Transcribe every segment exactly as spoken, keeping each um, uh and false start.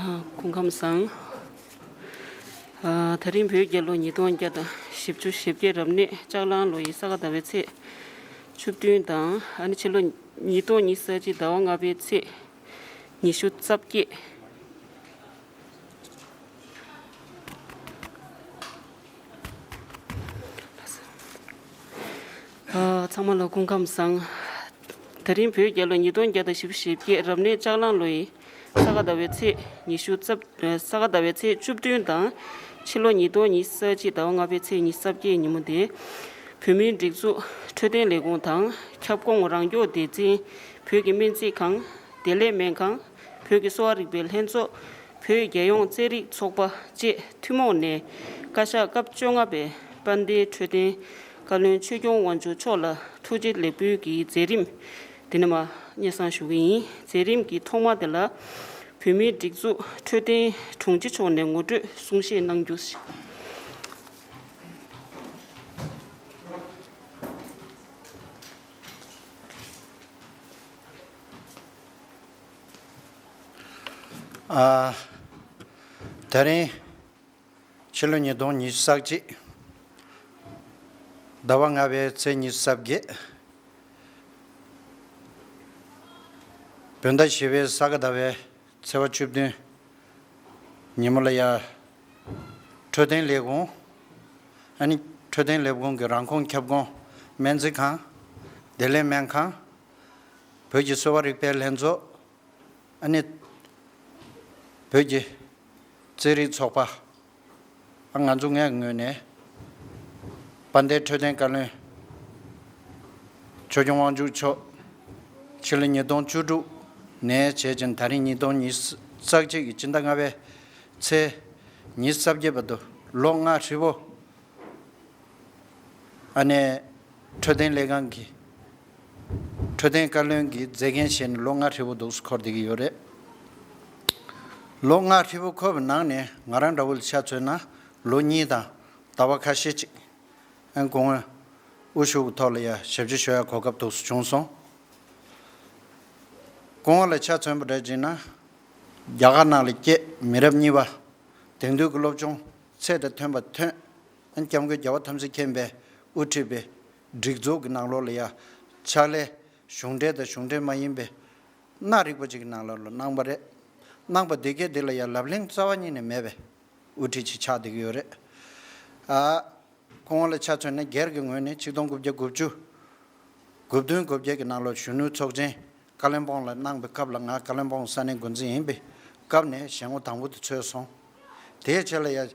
སྐུ་ཁམས་བཟང་། ཨ། ད་རིང་བོད་རྒྱལ་ལོ་ཉིས་སྟོང་བརྒྱ་དང་བཞི་བཅུ་ཞེ་བརྒྱད་རབ་གནས་ལྕགས་གླང་ལོ་ཡི་ས་ག་ཟླ་བའི་ཚེས་བཅུ་བདུན་དང་། ཨ་ནི་ཕྱི་ལོ་ཉིས་སྟོང་ཉི་ཤུ་རྩ་གཅིག་ཟླ་བ་ལྔ་པའི་ཚེས་ཉི་ཤུ་རྩ་བརྒྱད། ཨ། ཚང་མ་ལ་སྐུ་ཁམས་བཟང་། ད་རིང་བོད་རྒྱལ་ལོ་ཉིས་སྟོང་བརྒྱ་དང་བཞི་བཅུ་ཞེ་བརྒྱད་རབ་གནས་ལྕགས་གླང་ལོ་ཡི་ས་ག་ཟླ་བའི་ཚེས་ཉི་ཤུ་རྩ། ས་ག་ཟླ་བའི་ཚེས་བཅུ་བདུན་དང་། ཕྱི་ལོ་ཉིས་སྟོང་ཉི་ཤུ་རྩ་གཅིག་ཟླ་བ་ལྔ་པའི་ཚེས་ཉི་ཤུ་རྩ་བརྒྱད་ཉིན་མོ་དེ། བོད་མིའི་སྒྲིག་འཛུགས་འཕྲོད་བསྟེན་ལས་ཁུངས་དང་ཁྱབ་ཁོངས་རང་སྐྱོང་སྡེ་ཚན། བོད་ཀྱི་སྨན་རྩིས་ཁང་། བདེ་ལེགས་སྨན་ཁང་། བོད་ཀྱི་གསོ་བ་རིག་པའི་ལྷན་ཚོགས། བོད་རྒྱལ་ཡོངས་རྩེད་རིགས་ཚོགས་པ་བཅས་ཐུན་མོང་ནས་བཀའ་ཤག་སྐབས་བཅོ་ལྔ་པའི་དཔལ་ལྡན་འཕྲོད་བསྟེན་བཀའ་བློན་ཆོས་སྐྱོང་དབང་ཕྱུག་མཆོག་ལ་ཐུགས་རྗེ་ལེགས་འབུལ་གྱི་མཛད་རིམ་འདི་ནས་མར་སྙན་སེང་ཞུ་གི་ཡིན། མཛད་རིམ་གྱི་ཐོག་མ་དེ་ལ་བོད་མིའི་སྒྲིག་འཛུགས་འཕྲོད་བསྟེན་དྲུང་ཆེ་མཆོག་ནས་ངོ་སྤྲོད་གསུང་བཤད་གནང་རྒྱུ། ཨ། ད་རིང་ཕྱི་ལོ་ཉིས་སྟོང་ཉི་ཤུ་རྩ་གཅིག་ཟླ་བ་ལྔ་པའི་ཚེས་ཉི་ཤུ་རྩ་བརྒྱད། བོད་ཟླ་བཞི་པའི་ས་ག་ཟླ་བའི་ཚེས་པ་བཅུ་བདུན་ཉིན་མོ་ལ་ཡ། འཕྲོད་བསྟེན་ལས་ཁུངས། ཨ་ནི་འཕྲོད་བསྟེན་ལས་ཁུངས་ཀྱི་རང་ཁོངས་ཁྱབ་ཁོངས་སྨན་རྩིས་ཁང་། བདེ་ལེགས་སྨན་ཁང་། བོད་ཀྱི་གསོ་བ་རིག་པའི་ལྷན་ཚོགས། ཨ་ནི་བོད་ཀྱི་རྩེད་རིགས་ཚོགས་པ། ཨ། ང་ཚོ་ངའི་ངོས་ནས་དཔལ་ལྡན་འཕྲོད་བསྟེན་བཀའ་བློན་ཆོས་སྐྱོང་དབང་ཕྱུག་མཆོག་ཕྱི་ལོ་ཉིས་སྟོང་བཅུ་དྲུག་ནས་བྱས་ཙང་ད་རིང་ཉིས་སྟོང་ཉི་ཤུ་རྩ་གཅིག་གི་སྤྱི་ཟླ་ལྔ་པའི་ཚེས་ཉི་ཤུ་རྩ་བརྒྱད་བར་དུ་ལོ་ལྔ་ཧྲིལ་པོ། ཨ་ནི་འཕྲོད་བསྟེན་ལས་ཁང་གི་འཕྲོད་བསྟེན་བཀའ་བློན་གྱི་མཛད་འགན་བཞེས་ནས་ལོ་ལྔ་ཧྲིལ་པོ་འདུག་སེ་འཁོར་བསྡད་ཀྱི་ཡོད་རེད། ལོ་ལྔ་ཧྲིལ་པོ་འཁོར་བའི་ནང་ནས་ང་རང་འདྲ་བོ་ལ་ཆ་མཚོན་ན་ལོ་གཉིས་དང་ཟླ་བ་ཁ་ཤས་ཅིག་ཨན་སྐུ་ངོ་དབུ་བཞུགས་ཀྱི་ཐོག་ལ་ཡ་ཞབས་ཕྱི་ཞུ་ཡ་གོ་སྐབས་འདུག་སེ་བྱུང་སོང་། སྐུ་ངོ་ལ་ཆ་མཚོན་པ་འདྲ་བྱས་ན། རྒྱ་གར་ནང་ལ་སྐྱེས། མི་རབས་གཉིས་པ། དེང་དུས་ཀྱི་སློབ་སྦྱོང་ཚད་དང་མཐུན་པ་ཐོན། སྐྱབས་མགོན་རྒྱལ་བ་ཐམས་ཅད་མཁྱེན་པས་དབུ་ཁྲིད་པའི་སྒྲིག་འཛུགས་ཀྱི་ནང་ལོགས་ལ་ཡ་ཕྱག་ལས་གཞུང་འབྲེལ་དང་གཞུང་འབྲེལ་མ་ཡིན་པའི་སྣ་རིག་པ་ཅིག་གི་ནང་ལོགས་ལ་གནང་བ་རེད། གནང་པ་དེ་གས་དེ་ལ་ཡ་ལབ་གླེང་རྩ་བ་ཉིད་ནས་མེད་པའི་དབུ་ཁྲིད་ཅིག་ཆགས་བསྡད་ཀྱི་ཡོད་རེད། ཨ། ཁོང་ལ་ཆ་མཚོན་ན་སྒེར་གྱི་ངོས་ནས་ཆིག་སྟོང་དགུ་བརྒྱ་དགུ་བཅུ། དགུ་བདུན་དགུ་བརྒྱད་ཀྱི་ནང་ལོགས་གཞོན་ནུའི་ཚོགས་ཆེན་ཀ་ལོན་སྦོང་ལ་གནང་པའི་སྐབས་ལ་ང་ཀ་ལོན་སྦོང་ས་གནས་འགོ་འཛིན་ཡིན་པའི་སྐབས་ནས་ཞལ་ངོ་དང་པོ་དེ་འཚོལ་སོང་། དེའི་རྗེས་ལ་ཡ།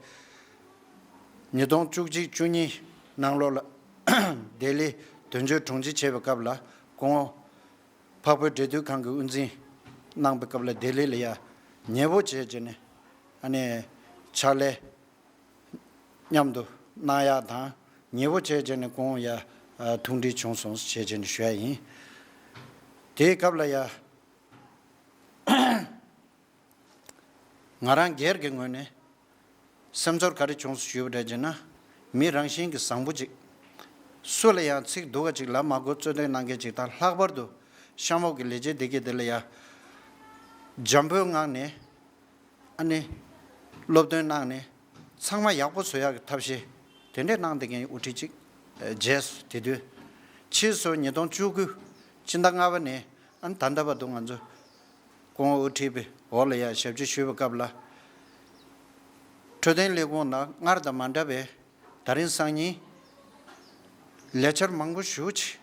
ཉིས་སྟོང་བཅུ་གཅིག་བཅུ་གཉིས་ནང་ལོགས་ལ་ལྡི་ལི་དོན་གཅོད་དྲུང་ཆེ་བྱས་པའི་སྐབས་ལ་ཁོང་འཕགས་བོད་འབྲེལ་མཐུད་ཁང་གི་དབུ་འཛིན་གནང་པའི་སྐབས་ལ་ལྡི་ལི་ལ་ཡ་ཉེ་བོ་བྱས་བྱས་ནས་ཨ་ནི་ཕྱག་ལས། མཉམ་དུ་གནང་ཡག་དང་ཉེ་བོ་བྱས་བྱས་ནས་ཁོང་ཡ་ཐུགས་འདྲིས་བྱུང་སོང་ཞེས་བྱས་ནས་ཞུ་ཡ་ཡིན། དེའི་སྐབས་ལ་ཡ་ང་རང་སྒེར་གྱི་ངོས་ནས་སེམས་ཚོར་ག་རེ་བྱུང་སོང་ཞུས་པ་འདྲ་བྱས་ན། མི་རང་བཞིན་གྱིས་བཟང་པོ་ཅིག་སུ་ལ་ཡང་ཚིག་སྡུག་ག་ཅིག་ལབ་མ་དགོས་རྩོད་འདེགས་གནང་མཁན་ཅིག་དང་། ལྷག་པར་དུ་གཤམ་འོག་གི་ལས་བྱེད་སྡེ་དགེ་དེ་ལ་ཡ་འཇམ་པོའི་ངང་ནས། ཨ་ནི། སློབ་སྟོན་གནང་ནས་ཚང་མ་ཡག་པོ་བཟོ་ཡག་གི་ཐབས་ཤེས་དེ་འདྲས་གནང་བསྡད་མཁན་དབུ་ཁྲིད་ཅིག་ཨ། མཇལ་སོང་། དེ་དུས་ཕྱིས་སུ་ཉིས་སྟོང་བཅུ་དགུ་སྤྱི་ཟླ་ལྔ་པ་ནས་ཨ་ནི་ད་ལྟ་བར་དུ་ང་ཚོ་ཁོང་དབུ་ཁྲིད་པའི་འོག་ལ་ཡ་ཞབས་ཕྱི་ཞུས་པའི་སྐབས་ལ། འཕྲོད་བསྟེན་ལས་ཁུངས་ནང་སྔར་དང་མ་འདྲ་བའི་ད་རིང་སང་ཉིན་ལས་འཆར་མང་པོ་ཞེ་པོ་ཅིག་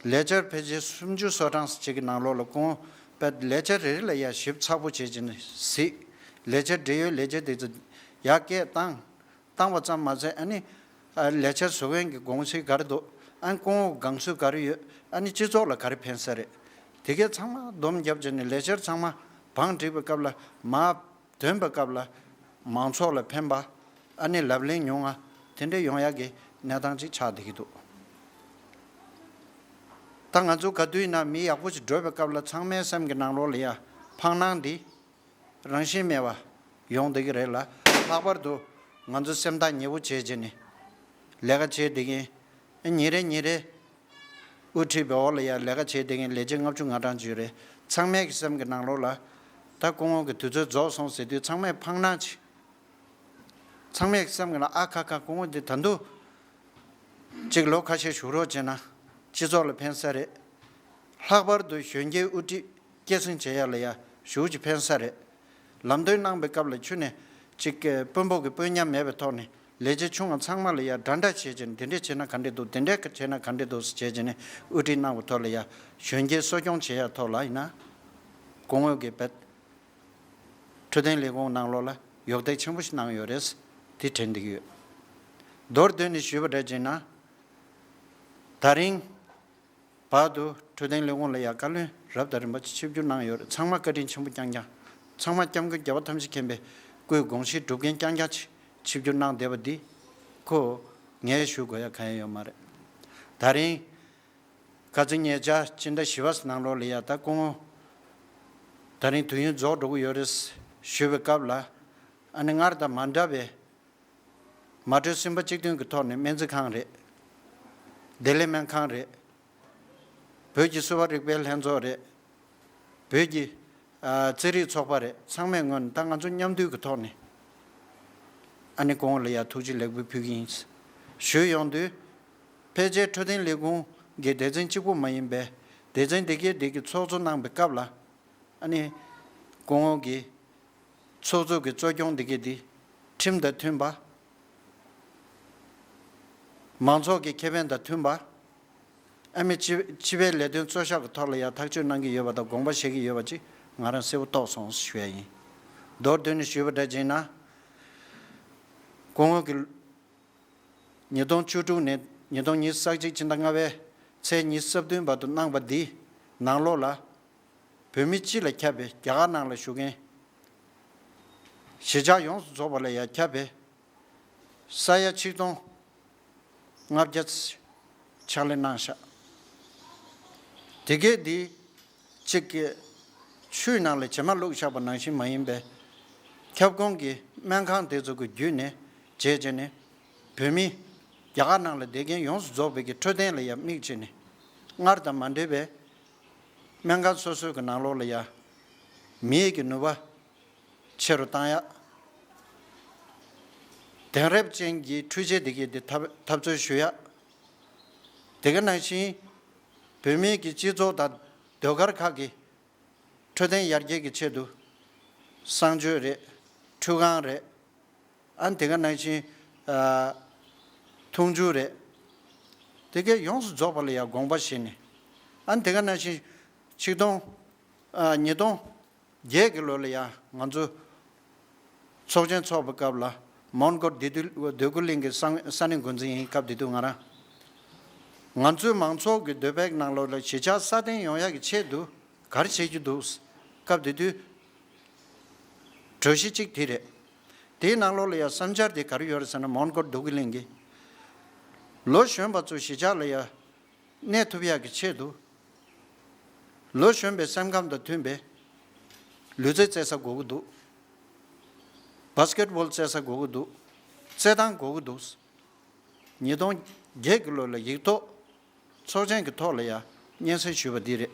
ལས་འཆར་ཕལ་ཆེར་སུམ་ཅུ་སོ་གྲངས་ཅིག་གི་ནང་ལོགས་ལ་ཁོང་པའི་ལས་འཆར་རེ་རེ་ལ་ཡ་ཞིབ་ཚགས་པོ་བྱས་བྱས་ནས་གཟིགས། ལས་འཆར་འབྲེལ་ཡོད་ལས་འཆར་དེ་ཚོ་ཡར་སྐད་བཏང་། བཏང་བ་ཙམ་མ་ཟད་ཨ་ནི། ཨ། ལས་འཆར་བཟོ་མཁན་གྱི་དགོངས་ཚུལ་ག་རེ་འདུག་ཨ་ནི་སྐུ་ངོ་དགོངས་ཚུལ་ག་རེ་ཡོད། ཨ་ནི་སྤྱི་ཚོགས་ལ་ག་རེ་ཕན་ས་རེད། དེ་གས་ཚང་མ་སྡོམ་བརྒྱབ་བྱས་ནས་ལས་འཆར་ཚང་མ་བང་བསྒྲིགས་པའི་སྐབས་ལ་མ། འདོན་པའི་སྐབས་ལ་མང་ཚོགས་ལ་ཕན་པ། ཨ་ནི་ལབ་གླེང་ཉུང་ང་དེ་འདྲ་ཡོང་ཡག་གི་གནས་སྟངས་ཅིག་ཆགས་བསྡད་ཀྱི་འདུག་ད་ང་ཚོ་ག་དུས་ཡིན་ན་མི་ཡག་པོ་ཞིག་འགྲོ་བའི་སྐབས་ལ་ཚང་མའི་སེམས་ཀྱི་ནང་ལོགས་ལ་ཡ་འཕངས་སྣང་འདི་རང་བཞིན་མེད་པ་ཡོང་བསྡད་ཀྱི་རེད་ལ། ལྷག་པར་དུ་ང་ཚོ་སེམས་ཐག་ཉེ་པོ་བྱས་བྱས་ནས་ལས་ཀ་བྱས་བསྡད་མཁན། ཨ། ཉིན་རེ་ཉིན་རེ། དབུ་ཁྲིད་པའི་འོག་ལ་ཡ་ལས་ཀ་བྱས་བསྡད་མཁན་ལས་བྱེད་ལྔ་བཅུ་ང་གྲངས་ཅིག་ཡོད་རེད། ཚང་མའི་གི་སེམས་ཀྱི་ནང་ལོགས་ལ་ ད་སྐུ་ངོ་གི་དུས་ཚོད་རྫོགས་སོང་ཟེར་དུས་ཚང་མས་ཕངས་སྣང་ཆེ། ཚང་མས་སེམས་ཀྱི་ནང་ཨ་ཁ་ཁ་སྐུ་ངོ་འདི་ད་དུང་གཅིག་ལོ་ཁ་ཤས་བཞུགས་རོགས་བྱས་ན་སྤྱི་ཚོགས་ལ་ཕན་ས་རེད། ལྷག་པར་དུ་གཞོན་སྐྱེས་དབུ་ཁྲིད་སྐྱེད་སྲིང་བྱེད་ཡ་ལ་ཡ་ཞེ་པོ་ཅིག་ཕན་ས་རེད། ལམ་སྟོན་གནང་བའི་སྐབས་ལ་ཁྱོན་ནས་གཅིག་དཔོན་པོ་གི་དཔོན་ཉམས་མེད་པའི་ཐོག་ནས་ལས་བྱེད་ཆུང་བ་ཚང་མ་ལ་ཡ་འདྲ་འདྲ་བྱས་བྱས་ནས་དེ་འདྲས་བྱས་ན་ག་འདྲས་འདུག་དེ་འདྲས་བྱས་ན་ག་འདྲས་འདུག་ཟེར་བྱས་བྱས་ནས་དབུ་ཁྲིད་གནང་བའི་ཐོག་ལ་ཡ་གཞོན་སྐྱེས་གསོ་སྐྱོང་བྱེད་ཡ་ཐོག་ལ་ཡིན་ན་སྐུ་ངོ་གི་བེད། འཕྲོད་བསྟེན་ལས་ཁུངས་ནང་ལོགས་ལ་གཡོག་གཏད་ཆེན་པོ་ཞིག་གནང་ཡོད་རེད། དེ་དྲན་བསྡད་ཀྱི་ཡོད། མདོར་བསྡུས་ནས་ཞུས་པ་འདྲ་བྱས་ན། ད་རིང་བར་དུ་འཕྲོད་བསྟེན་ལས་ཁུངས་ལ་ཡང་བཀའ་བློན་རབ་དང་རིམ་པ་ཅིག་ཆིབས་བསྒྱུར་གནང་ཡོད་རེད། ཚང་མ་བཀའ་དྲིན་ཆེན་པོ་རྐྱང་རྐྱང་། ཚང་མ་སྐྱབས་མགོན་རྒྱལ་བ་ཐམས་ཅད་མཁྱེན་པའི་སྐུའི་དགོངས་གཞི་སྒྲུབ་མཁན་རྐྱང་རྐྱང་ཅིག་ཆིབས་བསྒྱུར་གནང་བསྡད་པ་འདི་ཁོ་ངས་ཞུ་དགོས་ཡ་གང་ཡང་ཡོད་མ་རེད། ད་རིང་། ཁ་ཚིག་ཉེ་ཆར་སྤྱི་ཟླ་བཞི་པ་ནང་ལོགས་ལ་ཡ་ད་སྐུ་ངོ། ད་རིང་དུས་ཡུན་རྫོགས་འགྲོ་གི་ཡོད་རེད་ཞུས་པའི་སྐབས་ལ། ཨ་ནི་སྔར་དང་མ་འདྲ་བའི་མ་གྲོས་གསུམ་པ་གཅིག་མཐུན་གྱི་ཐོག་ནས་སྨན་རྩིས་ཁང་རེད། བདེ་ལེགས་སྨན་ཁང་རེད། བོད་ཀྱི་གསོ་བ་རིག་པའི་ལྷན་ཚོགས་རེད། བོད་ཀྱི་ཨ་རྩེད་རིགས་ཚོགས་པ་རེད། ཚང་མའི་ངོས་ནས་ད་ང་ཚོ་མཉམ་འདུས་ཀྱི་ཐོག་ནས་ཨ་ནི་སྐུ་ངོ་ལ་ཡ་ཐུགས་རྗེ་ལེགས་འབུལ་ཕུལ་གྱི་ཡིན། ཞུས་ཡོང་དུས། ཕལ་ཆེར་འཕྲོད་བསྟེན་ལས་ཁུངས་ཀྱི་སྡེ་ཚན་གཅིག་པུ་མ་ཡིན་པའི་སྡེ་ཚན་དེ་གའི་དེ་གའི་ཚོགས་གཙོ་གནང་པའི་སྐབས་ལ་ཨ་ནི་སྐུ་ངོ་གི་ཚོགས་གཙོ་གི་གཙོ་སྐྱོང་དེ་གའི་དེ་ཁྲིམས་དང་མཐུན་པ། མང་ཚོགས་ཀྱི་ཁེ་ཕན་དང་མཐུན་པ། ཨ་མི་སྤྱི་སྤྱི་པའི་ལས་དོན་གཙོ་བཞག་གི་ཐོག་ལ་ཡང་ཐག་གཅོད་གནང་གི་ཡོད་པ་དང་དགོངས་པ་བཞེས་ཀྱི་ཡོད་པ་ཅིག་ང་རང་གསལ་པོ་རྟོགས་སོང་ཞུ་ཡ་ཡིན། མདོར་བསྡུས་ནས་ཞུས་པ་འདྲ་བྱས་ན། སྐུ་ངོ་གི་ཉིས་སྟོང་བཅུ་དྲུག་ནས་ཉིས་སྟོང་ཉི་ཤུ་རྩ་གཅིག་ཕྱི་ཟླ་ལྔ་པའི་ཚེས་ཉི་ཤུ་རྩ་བདུན་བར་དུ་གནང་བ་འདིའི་ནང་ལོགས་ལ། བོད་མི་སྤྱི་ལ་ཁྱབ་པའི་རྒྱ་གར་ནང་ལ་བཞུགས་མཁན་གཞིས་ཆགས་ཡོངས་སུ་རྫོགས་པ་ལ་ཡང་ཁྱབ་པའི་ས་ཡ་ཆིག་སྟོང་ལྔ་བརྒྱ་ཕྱག་ལས་གནང་ཤག་དེ་གས་འདི་གཅིག་གི་ཆུའི་ནང་ལ་བྱེ་མ་བླུགས་བཞག་པ་ནང་བཞིན་མ་ཡིན་པའི་ཁྱབ་ཁོངས་ཀྱི་སྨན་ཁང་དེ་ཚོ་གི་བརྒྱུད་ནས་བྱས་བྱས་ནས་བོད་མི་རྒྱ་གར་ནང་ལ་བསྡད་མཁན་ཡོངས་སུ་རྫོགས་པའི་གི་འཕྲོད་བསྟེན་ལ་ཡང་དམིགས་བྱས་ནས་སྔར་དང་མ་འདྲེས་པའི་སྨན་ཁང་སོ་སོའི་གི་ནང་ལོགས་ལ་ཡང་མི་ཡི་གི་ནུས་པ་ཆེ་རུ་བཏང་ཡ། དེང་རབས་ཅན་གྱི་འཕྲུལ་ཆས་དེ་གའི་དེ་འཐབ་འཐབ་རྩོད་ཞུ་ཡ། དེ་ག་ནང་བཞིན་བོད་མིའི་གི་སྤྱི་ཚོགས་དང་ཟློས་གར་ཁག་གི་འཕྲོད་བསྟེན་ཡར་རྒྱས་ཀྱི་ཆེད་དུ་གསང་སྤྱོད་རེད། འཕྲུལ་ཁང་རེད། ཨ་ནི་དེ་ག་ནང་བཞིན་ཨ་འཐུང་ཆུ་རེད། དེ་གས་ཡོངས་སུ་རྫོགས་པ་ལ་ཡང་དགོངས་པ་བཞེས་ནས། ཨ་ནི་དེ་ག་ནང་བཞིན་ཆིག་སྟོང་ཨ་ཉིས་སྟོང་བརྒྱད་ཀྱི་ལོ་ལ་ཡང་ང་ཚོ་ཚོགས་ཆེན་ཚོགས་པའི་སྐབས་ལ་མོན་གྷོར་བདེ་སྡུག་བདེ་སྐྱིད་གླིང་གི་ས་ས་གནས་འགོ་འཛིན་ཡིན། སྐབས་དེ་དུས་ང་རང་ང་ཚོའི་མང་ཚོགས་ཀྱི་འདོད་པའི་ནང་ལོགས་ལ་གཞིས་ཆགས་སྲ་བརྟན་ཡོང་ཡག་གི་ཆེད་དུ་ག་རེ་བྱེད་ཀྱི་འདུག་སྐབས་དེ་དུས་གྲོས་གཞི་གཅིག་དེ་རེད། དེའི་ནང་ལོགས་ལ་ཡང་བསམ་འཆར་དེ་ག་རེ་ཡོད་རེད་ཟེར་ན། མོན་གྷོར་བདེ་སྐྱིད་གླིང་གི་ལོ་གཞོན་པ་ཚོ་གཞིས་ཆགས་ལ་ཡང་གནས་ཐུབ་ཡག་གི་ཆེད་དུ། ལོ་གཞོན་པའི་སེམས་ཁམས་དང་མཐུན་པའི་ལུས་རྩལ་རྩེ་ས་དགོས་ཀྱི་འདུག་བྷ་སི་ཀེ་ཊི་བྷོལ་རྩེ་ས་དགོས་ཀྱི་འདུག་རྩེད་ཐང་དགོས་ཀྱི་འདུག་ཉིས་སྟོང་བརྒྱད་ཀྱི་ལོ་ལ་ཡིག་ཐོག་ཚོགས་ཆེན་གྱི་ཐོག་ལ་ཡང་སྙན་སེང་ཞུས་པ་འདི་རེད།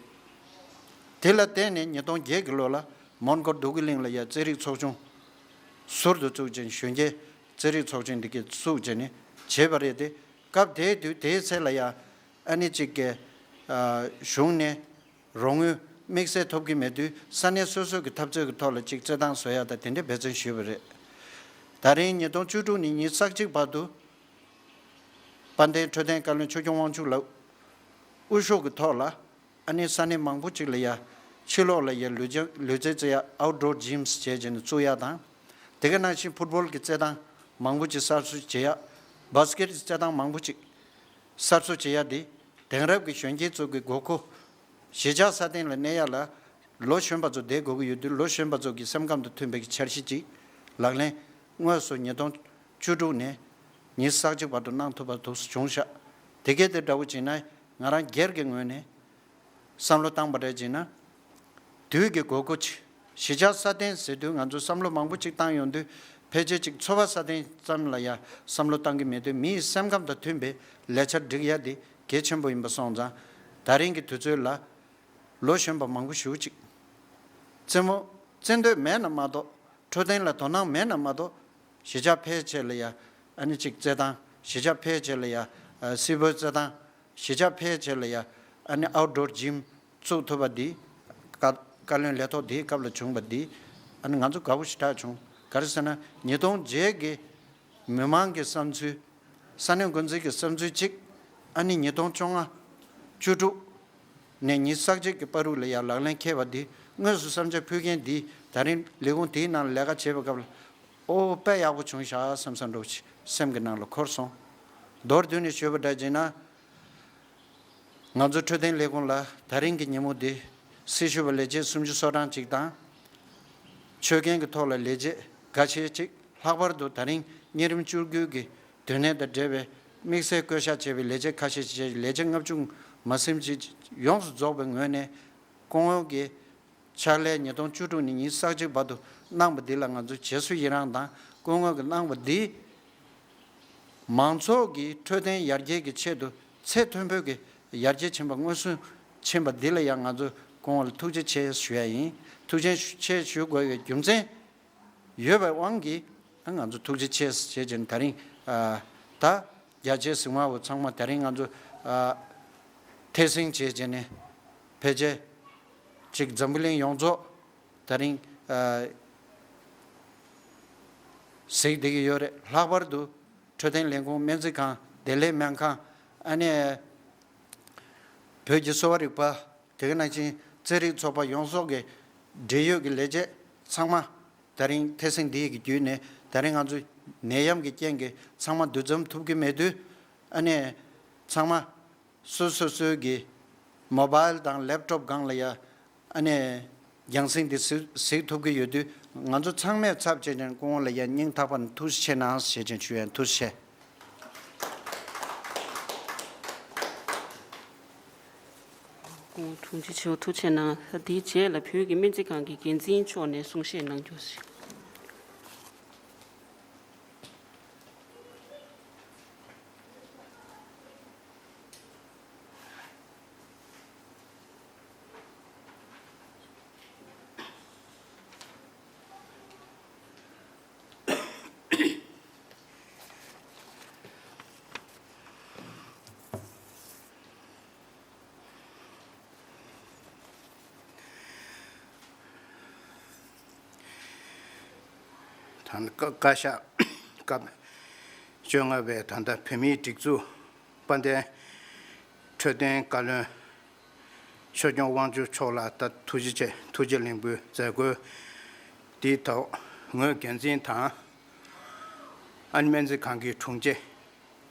དེ་ལ་བརྟེན་ནས་ཉིས་སྟོང་བརྒྱད་ཀྱི་ལོ་ལ་མོན་གྷོ་བདེ་སྐྱིད་གླིང་ལ་ཡང་རྩེད་རིགས་ཚོགས་ཆུང་ཟུར་དུ་བཙུགས་ཅིང་། གཞོན་སྐྱེས་རྩེད་རིགས་ཚོགས་ཆེན་འདི་གས་བཙུགས་བྱས་ནས་བྱས་པ་རེད་དེ། སྐབས་དེའི་དུས་དེའི་ཚེ་ལ་ཡང་ཨ་ནི་གཅིག་གི་ཨ་གཞུང་ནས་རོགས་དངུལ་དམིགས་བསལ་ཐོབ་ཀྱི་མེད་དུས། ས་གནས་སོ་སོ་གི་འཐབ་རྩོད་ཀྱི་ཐོག་ལ་གཅིག་རྩེད་ཐང་བཟོ་ཡག་དང་དེ་འདྲའི་འབད་བརྩོན་ཞུས་པ་རེད། ད་རིང་ཉིས་སྟོང་བཅུ་དྲུག་ནས་ཉི་ཤུ་རྩ་གཅིག་བར་དུ་དཔལ་ལྡན་འཕྲོད་བསྟེན་བཀའ་བློན་ཆོས་སྐྱོང་དབང་ཕྱུག་ལགས་དབུ་བཞུགས་ཀྱི་ཐོག་ལ་ཨ་ནི་ས་གནས་མང་པོ་ཅིག་ལ་ཡ་ཕྱི་ལོགས་ལ་ཡ་ལུས་རྩལ་ལུས་རྩལ་རྩེ་ཡ་ཨའུཊ་ཌོར་ཇིམ་སི་བྱས་བྱས་ནས་བཙུགས་ཡ་དང་། དེ་ག་ནང་བཞིན་ཕུཊ་བྷོལ་གྱི་རྩེད་ཐང་མང་པོ་ཅིག་གསར་བཟོ་བྱེད་ཡ། བྷ་སི་ཀེ་ཊི་རྩེད་ཐང་མང་པོ་ཅིག་གསར་བཟོ་བྱེད་ཡ་དེ་དེང་རབས་ཀྱི་གཞོན་སྐྱེས་ཚོ་གི་དགོས་མཁོ། གཞིས་ཆགས་སྲ་བརྟན་ལ་གནས་ཡ་ལ་ལོ་གཞོན་པ་ཚོ་བསྡད་དགོས་ཀྱི་ཡོད་དུས། ལོ་གཞོན་པ་ཚོ་གི་སེམས་ཁམས་དང་མཐུན་པའི་འཆར་གཞི་ཅིག་ལག་ལེན་དངོས་སུ་ཉིས་སྟོང་བཅུ་དྲུག་ནས་ཉི་ཤུ་རྩ་གཅིག་བར་དུ་གནང་ཐུབ་པ་འདུག་བྱུང་ཤག་དེ་གས་དེ་འདྲ་བོ་བྱས་ན་ང་རང་སྒེར་གྱི་ངོས་ནས་བསམ་བློ་བཏང་པ་རེད་བྱས་ན། དུས་ཀྱི་དགོས་མཁོ་ཆེ། གཞིས་ཆགས་སྲ་བརྟན་ཟེར་དུས་ང་ཚོ་བསམ་བློ་མང་པོ་ཅིག་བཏང་ཡོང་དུས། ཕལ་ཆེར་ཅིག་འཚོ་བ་སྲ་བརྟན་ཙམ་ལ་ཡང་བསམ་བློ་བཏང་གི་མེད་དུས། མི་ཡི་སེམས་ཁམས་དང་མཐུན་པའི་ལས་འཆར་སྒྲིག་ཡ་དེ་གལ་ཆེན་པོ་ཡིན་པ་སོང་ཙང་། ད་རིང་གི་དུས་ཚོད་ལ་ལོ་གཞོན་པ་མང་པོ་ཞེ་པོ་ཅིག་རྩེད་མོ་ བཙན་འདོད་མེད་ན་མ་གཏོགས། འཕྲོད་བསྟེན་ལ་དོ་སྣང་མེད་ན་མ་གཏོགས། གཞིས་ཆགས་ཕལ་ཆེར་ལ་ཡ་ཨ་ནི་གཅིག་རྩེད་ཐང་། གཞིས་ཆགས་ཕལ་ཆེར་ལ་ཡ་ཨ་སིལ་བུའི་རྩེད་ཐང་། གཞིས་ཆགས་ཕལ་ཆེར་ལ་ཡ་ཨ་ནི་ཨའུ་ཌོར་ཇིམ་བཙུགས་ཐུབ་པ་འདི། བཀའ་བཀའ་བློན་ལས་ཐོག་འདིའི་སྐབས་ལ་བྱུང་བ་འདི་ཨ་ནི་ང་ཚོ་དགའ་པོ་ཞེ་དྲག་བྱུང་། ག་རེ་ཟེར་ན་ཉིས་སྟོང་བརྒྱད་ཀྱི་མི་མང་གི་བསམ་ཚུལ། ས་གནས་འགོ་འཛིན་གྱི་བསམ་ཚུལ་གཅིག་ཨ་ནི་ཉིས་སྟོང་བཅོ་ལྔ་བཅུ་དྲུག་ནས་ཉིས་རྩ་གཅིག་གི་བར་དུ་ལ་ཡ་ལག་ལེན་འཁེལ་བ་འདི། དངོས་སུ་བསམ་འཆར་ཕུལ་མཁན་འདི་ད་རིང་ལས་ཁུངས་དེའི་ནང་ལས་ཀ་བྱེད་པའི་སྐབས་ལ། ཨོ་དཔེ་ཡག་པོ་བྱུང་ཤག་བསམ་བསམ་འདྲ་བོ་ཞིག་སེམས་ཀྱི་ནང་ལ་འཁོར་སོང་། མདོར་བསྡུས་ནས་ཞུས་པ་འདྲ་བྱས་ན། ང་ཚོ་འཕྲོད་བསྟེན་ལས་ཁུངས་ལ་ད་རིང་གི་ཉིན་མོ་འདི་སྲི་ཞུ་བ་ལས་བྱེད་སུམ་ཅུ་སོ་གྲངས་ཅིག་དང་། ཆོད་གན་གྱི་ཐོག་ལ་ལས་བྱེད་འགའ་ཤས་ཅིག་ལྷག་པར་དུ་ད་རིང་གཉན་རིམས་བཅུ་དགུ་གི་དོན་གནད་དང་འབྲེལ་བའི་དམིགས་བསལ་བསྐོ་གཞག་བྱས་པའི་ལས་བྱེད་ཁ་ཤས་ཀྱི་ལས་བྱེད་ལྔ་བཅུ་མ་ཟིན་ཅིག་ཡོངས་སུ་རྫོགས་པའི་ངོས་ནས། སྐུ་ངོ་གི་ཕྱག་ལས་ཉིས་སྟོང་བཅུ་དྲུག་ནས་ཉིས་རྩ་གཅིག་བར་དུ་གནང་བ་འདི་ལ་ང་ཚོས་རྗེས་སུ་ཡི་རངས་དང་། སྐུ་ངོ་གིས་གནང་བ་འདི་མང་ཚོགས་ཀྱི་འཕྲོད་བསྟེན་ཡར་རྒྱས་ཀྱི་ཆེད་དུ་ཚད་མཐོན་པོའི་གི་ཡར་རྒྱས་ཕྱིན་པ་མངོན་སུམ་ཕྱིན་པ་འདི་ལ་ཡང་ང་ཚོས་སྐུ་ངོ་ལ་ཐུགས་རྗེ་ཆེ་ཞུ་ཡ་ཡིན། ཐུགས་རྗེ་ཆེ་ཞུ་དགོས་པའི་རྒྱུ་མཚན་ཡོད་པའི་དབང་གིས་ང་ཚོ་ཐུགས་རྗེ་ཆེ་ཞེས་བྱས་ནས་ད་རིང་ཨ་ད་རྒྱ་ཆེའི་གཟིགས་མོ་བ་ཚང་མ་ད་རིང་ང་ཚོ་ཨ་ཐེ་སིང་བྱས་བྱས་ནས་ཕལ་ཆེར་ཅིག་འཛམ་བུ་གླིང་ཡོངས་རྫོགས་ད་རིང་ཨ་གཟིགས་བསྡད་ཀྱི་ཡོད་རེད། ལྷག་པར་དུ་འཕྲོད་བསྟེན་ལས་ཁུངས། སྨན་རྩིས་ཁང་། བདེ་ལེགས་སྨན་ཁང་། ཨ་ནི་བོད་ཀྱི་གསོ་བ་རིག་པ། དེ་ག་ནང་བཞིན་རྩེད་རིགས་ཚོགས་པ་ཡོངས་རྫོགས་ཀྱི་འབྲེལ་ཡོད་ཀྱི་ལས་བྱེད་ཚང་མ་ད་རིང་ཐེ་སིང་འདི་ཡི་གི་བརྒྱུད་ནས་ད་རིང་ང་ཚོ་ནད་ཡམས་ཀྱི་རྐྱེན་གྱིས་ཚང་མ་འདུ་འཛོམས་ཐུབ་ཀྱི་མེད་དུས། ཨ་ནི་ཚང་མ་སོ་སོ་སོའི་གི་མོ་བཱལ་དང་ལེབ་ཊོབ་སྒང་ལ་ཡ་ཨ་ནི་རྒྱང་སྲིང་འདི་གཟིགས་གཟིགས་ཐུབ་ཀྱི་ཡོད་དུས། ང་ཚོ་ཚང་མས་ཚབ་བྱས་ནས་སྐུ་ངོ་ལ་ཡ་སྙིང་ཐག་པ་ནས་ཐུགས་རྗེ་ཆེ་གནང་ཞེས་བྱས་ཞུ་ཡ་ཡིན། ཐུགས་རྗེ་ཆེ། སྐུ་ངོ་དྲུང་ཆེ་མཆོག་ཐུགས་རྗེ་གནང་། དེའི་རྗེས་ལ་བོད་ཀྱི་སྨན་རྩིས་ཁང་གི་འགན་འཛིན་མཆོག་ནས་གསུང་བཤད་གནང་རྒྱུ་ཞིག་ད་ནི་བཀའ་བཀའ་ཤག་སྐབས་བཅོ་ལྔ་པའི་ད་ལྟ་བོད་མིའི་སྒྲིག་འཛུགས་དཔལ་ལྡན་འཕྲོད་བསྟེན་བཀའ་བློན་ཆོས་སྐྱོང་དབང་ཕྱུག་མཆོག་ལ་ད་ཐུགས་རྗེ་ཆེ། ཐུགས་རྗེ་ལེགས་འབུལ་མཛད་སྒོའི་དེའི་ཐོག་ངོས་འགན་འཛིན་དང་། ཨ་ནི་སྨན་རྩིས་ཁང་གི་དྲུང་ཆེ།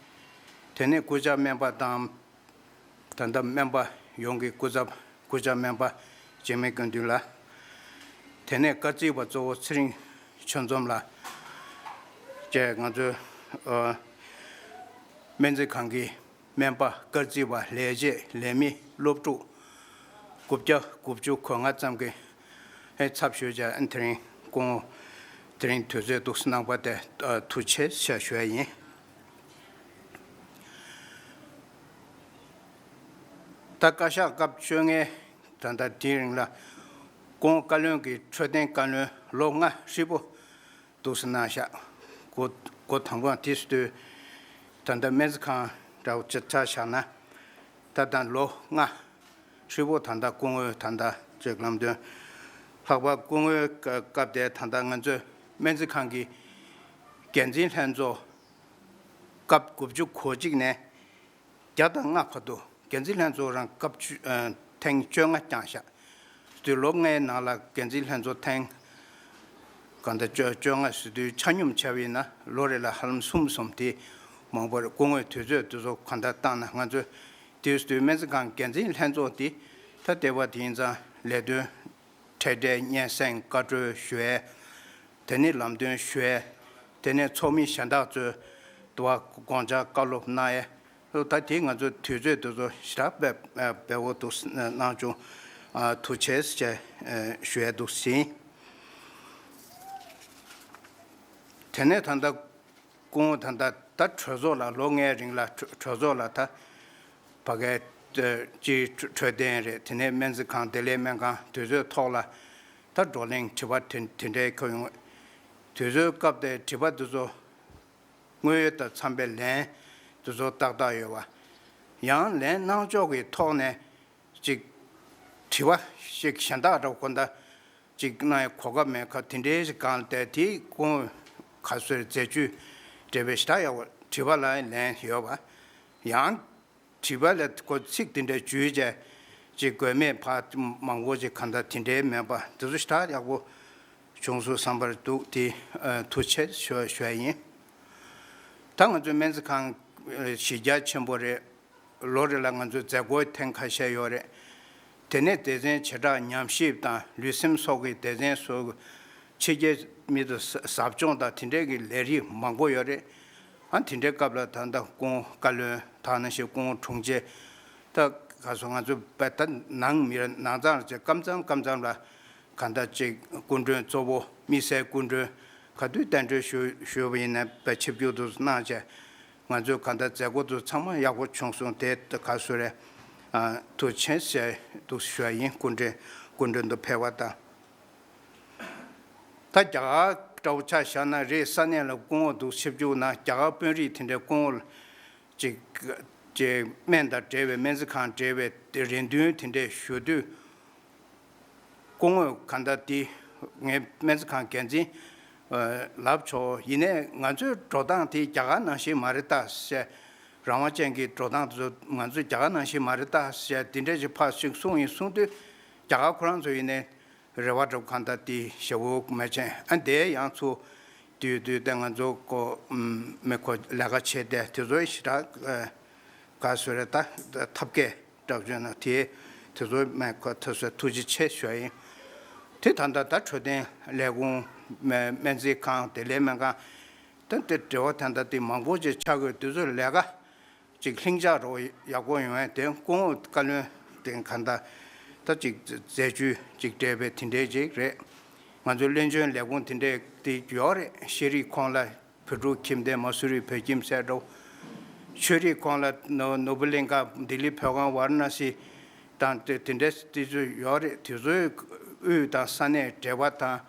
དེ་ནས་སྐུ་བཅར་སྨན་པ་དང་། ད་ལྟ་སྨན་པ་ཡོངས་ཀྱི་སྐུ་ཚབ། སྐུ་བཅར་སྨན་པ་འཇིགས་མེད་ཀུན་འདུས་ལགས། དེ་ནས་སྐར་རྩིས་པ་གཙོ་བོ་ཚེ་རིང་ཆོས་འཛོམས་ལགས་བཅས། ང་ཚོའི་ཨ་སྨན་རྩིས་ཁང་གི་སྨན་པ། སྐར་རྩིས་པ། ལས་བྱེད། ལས་མི། སློབ་ཕྲུག་དགུ་བརྒྱ་དགུ་བཅུ་གོ་ལྔ་ཙམ་གྱི་ཨེ་ཚབ་ཞུས་བྱས། ཨ་དེ་རིང་སྐུ་ངོ་དེ་རིང་དུས་ཚོད་འདུག་གནང་བ་དེ་ཨ་ཐུགས་རྗེ་ཆེ་ཞུ་ཡ་ཡིན། ད་བཀའ་ཤག་སྐབས་བཅོ་ལྔའི་ད་ལྟ་དེའི་རིང་ལ་སྐུ་ངོ་བཀའ་བློན་གྱི་འཕྲོད་བསྟེན་བཀའ་བློན་ལོ་ལྔ་ཧྲིལ་པོ་འདུག་སེ་གནང་བཞག་འགོ་འགོ་དང་པོ་དེ་སུ་དུས་ད་ལྟ་སྨན་རྩིས་ཁང་འདྲ་བོ་ཅིག་ཆ་བཞག་ན། ད་ལྟ་ལོ་ལྔ་ཧྲིལ་པོ་ད་ལྟ་སྐུ་ངོའི་ད་ལྟ་ཅིག་ལམ་སྟོན། ལྷག་པར་སྐུ་ངོའི་སྐབས་དེ་ད་ལྟ་ང་ཚོའི་སྨན་རྩིས་ཁང་གི་འགན་འཛིན་ལྷན་ཚོགས་སྐབས་དགུ་བཅུ་གོ་གཅིག་ནས་བརྒྱ་དང་ལྔ་བར་དུ། འགན་འཛིན་ལྷན་ཚོགས་རང་སྐབས་བཅུ་ཨ་ཐེངས་བཅོ་ལྔ་བསྐྱངས་བཞག་དུས་ལོ་ལྔའི་ནང་ལ་འགན་འཛིན་ལྷན་ཚོགས་ཐེངས་གང་ལྟར་བཅོ་བཅོ་ལྔ་ཟེར་དུས་ཆ་སྙོམས་བྱས་པ་ཡིན་ན་ལོ་རེ་ལ་ཧ་ལམ་གསུམ་གསུམ་དེ་མང་པོ་རེད། སྐུ་ངོས་དུས་ཚོད་དེ་ཚོ་གང་ལྟར་བཏང་ན། ང་ཚོས་དུས་དུས་སྨན་རྩིས་ཁང་འགན་འཛིན་ལྷན་ཚོགས་དེ་ད་ལྟེ་བ་དེ་ཡིན་ཙང་ལས་དོན་འཕྲལ་བསྟུན་སྙན་སེང་བཀའ་འཁྲོལ་ཞུ་ཡས། དེ་ནས་ལམ་སྟོན་ཞུ་ཡས། དེ་ནས་ཚོགས་མི་གཞན་དག་ཚོས་དུ་བ་དགོངས་འཆར་བཀའ་སློབ་གནང་ཡས། ད་དེ་ང་ཚོ་དུས་ཚོད་དེ་ཚོ་ཞེ་དྲག་འབད་འབད་འོ་འདུག་གནང་བྱུང་། ཐུགས་རྗེ་ཆེ་ཞུ་ཡས་འདུག་ཟིན། དེ་ནས་ད་ལྟ་སྐུ་ངོ་ད་ལྟ་ད་གྲོས་ཚོགས་ལ་ལོ་ལྔའི་རིང་ལ་གྲོས་གྲོས་ཚོགས་ལ་ད་ཕ་གའི་སྤྱིའི་འཕྲོད་བསྟེན་རེད། དེ་ནས་སྨན་རྩིས་ཁང་། བདེ་ལེགས་སྨན་ཁང་། དུས་ཚོད་ཐོག་ལ་ ད་བགྲོ་གླེང་དྲི་བ་དེ་དེ་འདྲའི་ཁྱོན་ཡོང་། དུས་ཚོད་སྐབས་དེ་དྲི་བ་དེ་ཚོ་དངོས་ཡོད་དང་འཚམས་པའི་ལན་དེ་ཚོ་ཏག་ཏག་ཡོད་པ། ཡང་ལན་གནང་ཕྱོགས་ཀྱི་ཐོག་ནས་ཅིག་དྲི་བ་ཞིག་གཞན་དག་འདྲ་བོ་ཁོ་ན་ཅིག་གནང་ཡ་གོ་སྐབས་མེད་ཁ་དེ་འདྲའི་ཞིག་གང་ལ་བལྟས་དེའི་སྐུ་ངོ་ག་ཚོད་མཛད་ཇུས་འབྲེལ་བའི་ཞེ་དྲག་ཡག་པོ་དྲི་བ་ལ་ལན་ཡོད་པ། ཡང་། དྲི་བ་ལ་ཁོ་ཚིག་དེ་འདྲའི་བརྗོད་བྱས་ཅིག་དགོས་མེད་ཕ་མང་པོ་ཅིག་གང་ལྟར་དེ་འདྲའི་མེད་པ་དེ་ཚོ་ཞེ་དྲག་ཡག་པོ་བྱུང་སོང་བསམ་པར་འདུག་དེ་ཐུགས་རྗེ་ཆེ་ཞུ་ཞུ་ཡ་ཡིན། ད་ང་ཚོའི་སྨན་རྩིས་ཁང་གཞི་རྒྱ་ཆེན་པོ་རེད། ལོ་རེ་ལ་ང་ཚོའི་མཛད་སྒོ་ཐེངས་ཁ་ཤས་ཡོད་རེད། དེ་ནས་སྡེ་ཚན་བྱེ་བྲག་ཉམས་ཞིབ་དང་ལུས་སེམས་སོགས་ཀྱི་སྡེ་ཚན་སོགས་ཕྱི་རྒྱལ་མི་དང་ཟབ་སྦྱོང་དང་དེ་འདྲའི་གི་ལས་རིགས་མང་པོ་ཡོད་རེད། ཨ་དེ་འདྲའི་སྐབས་ལ་ད་ལྟ་སྐུ་ངོ་བཀའ་བློན་དག་ནང་བཞིན་སྐུ་ངོ་དྲུང་ཆེ་ད་ག་སོ་ང་ཚོ་བལ་ད་ནང་མི་ར་ནང་ཚང་ར་ཅེ་སྐམ་ཚང་སྐམ་ཚང་ལ་ག་ད་ཅིག་སྐུ་མགྲོན་གཙོ་བོ་དམིགས་བསལ་སྐུ་མགྲོན་ག་དུས་གདན་འདྲེན་ཞུ་ཞུས་པ་ཡིན་ན་བལ་ཆིབས་བསྒྱུར་དུ་གནང་བྱས་ང་ཚོའི་ག་ད་མཛད་སྒོ་དུ་ཚང་མ་ཡག་པོ་བྱུང་སོང་དེ་ག་སོ་རེད། ཐུགས་རྗེ་ཆེ་ཟེར་འདུག་ཞུ་བ་ཡིན། སྐུ་མགྲོན་སྐུ་མགྲོན་དུ་ཕེབས་པ་དང་། ད་རྒྱ་གར་འདྲ་བོ་ཆ་བཞག་ན་རེད། ས་གནས་ལ་སྐུ་ངོ་འདུག་ཆིབས་བསྒྱུར་ན་རྒྱ་གར་དཔོན་རིགས་དེ་འདྲའི་སྐུ་ངོ་ཅིག་ཅིག་སྨན་དང་འབྲེལ་བའི་སྨན་རྩིས་ཁང་འབྲེལ་བའི་རེ་འདུན་དེ་འདྲའི་ཞུ་དུས་སྐུ་ངོ་ག་འདྲ་དེ་ངའི་སྨན་རྩིས་ཁང་འགན་འཛིན་ལབ་ཆོག་ཡིན་ནའི་ང་ཚོའི་འགྲོ་སྟངས་དེ་རྒྱ་གར་ནང་བཞིན་མ་རེད་ད་ཟེར། རང་དབང་ཅན་གྱི་འགྲོ་སྟངས་དེ་ཚོ་ང་ཚོའི་རྒྱ་གར་ནང་བཞིན་མ་རེད་ད་ཟེར་དེ་འདྲའི་ཅིག་ཕར་ཅིག་གསུངས་ཡིན་གསུངས་དུས་རྒྱ་གར་ཁོ་རང་ཚོ་ཡིན་ནའི། རེ་བ་འདྲ་གང་ལྟར་དེ་ཞེ་བོ་མ་བྱས་ཨ་འདས་ཡང་ཚུར་དུས་དུས་ད་ང་ཚོ་ཀོ་མེ་ཁོ་ལས་ཀ་བྱས་ཏེ་དེ་ཚོ་ཞེ་དྲག་ག་སོ་རེ་ད་ཐབས་མཁས་འདྲ་བྱས་ན་དེ་དེ་ཚོ་མེ་ཁོ་ཐུགས་སུ་ཐུགས་རྗེ་ཆེ་ཞུ་ཡ་ཡིན། དེ་ད་ལྟ་ད་འཕྲོད་བསྟེན་ལས་ཁུངས་སྨན་རྩིས་ཁང་བདེ་ལེགས་སྨན་ཁང་ད་དེ་འབྲེལ་བ་ད་ལྟ་དེ་མང་པོ་ཅིག་ཆགས་དགོས་དུས་ཚོད་ལས་ཀ་ཅིག་ལྷིང་འཇགས་རོ་ཡག་པོ་ཡོང་ཡས་དེ་སྐུ་ངོ་བཀའ་བློན་དེ་ག་འདྲ་ད་ཅིག་མཛད་ཇུས་ཅིག་སྤྲད་པའི་དེ་འདྲའི་ཅིག་རེད། ང་ཚོའི་བློན་ཆེན་ལས་ཁུངས་དེ་འདྲའི་དེ་ཡོད་རེད། ཤེས་རིག་ཁོངས་ལ་བོད་ཕྲུག་ཁྱིམ་སྡེ་མ་སུ་རི་བོད་ཁྱིམ་གསལ་སྒྲོག་ཆོས་རིག་ཁོངས་ལ་ནོ་ནོ་བུ་གླིང་ག་ལྡི་ལི་བོད་ཁང་ཝཱ་ར་ཎ་སི་དང་དེ་དེ་འདྲའི་དེ་ཚོ་ཡོད་རེད། དེ་ཚོའི་དབུས་དང་ས་གནས་འབྲེལ་བ་དང་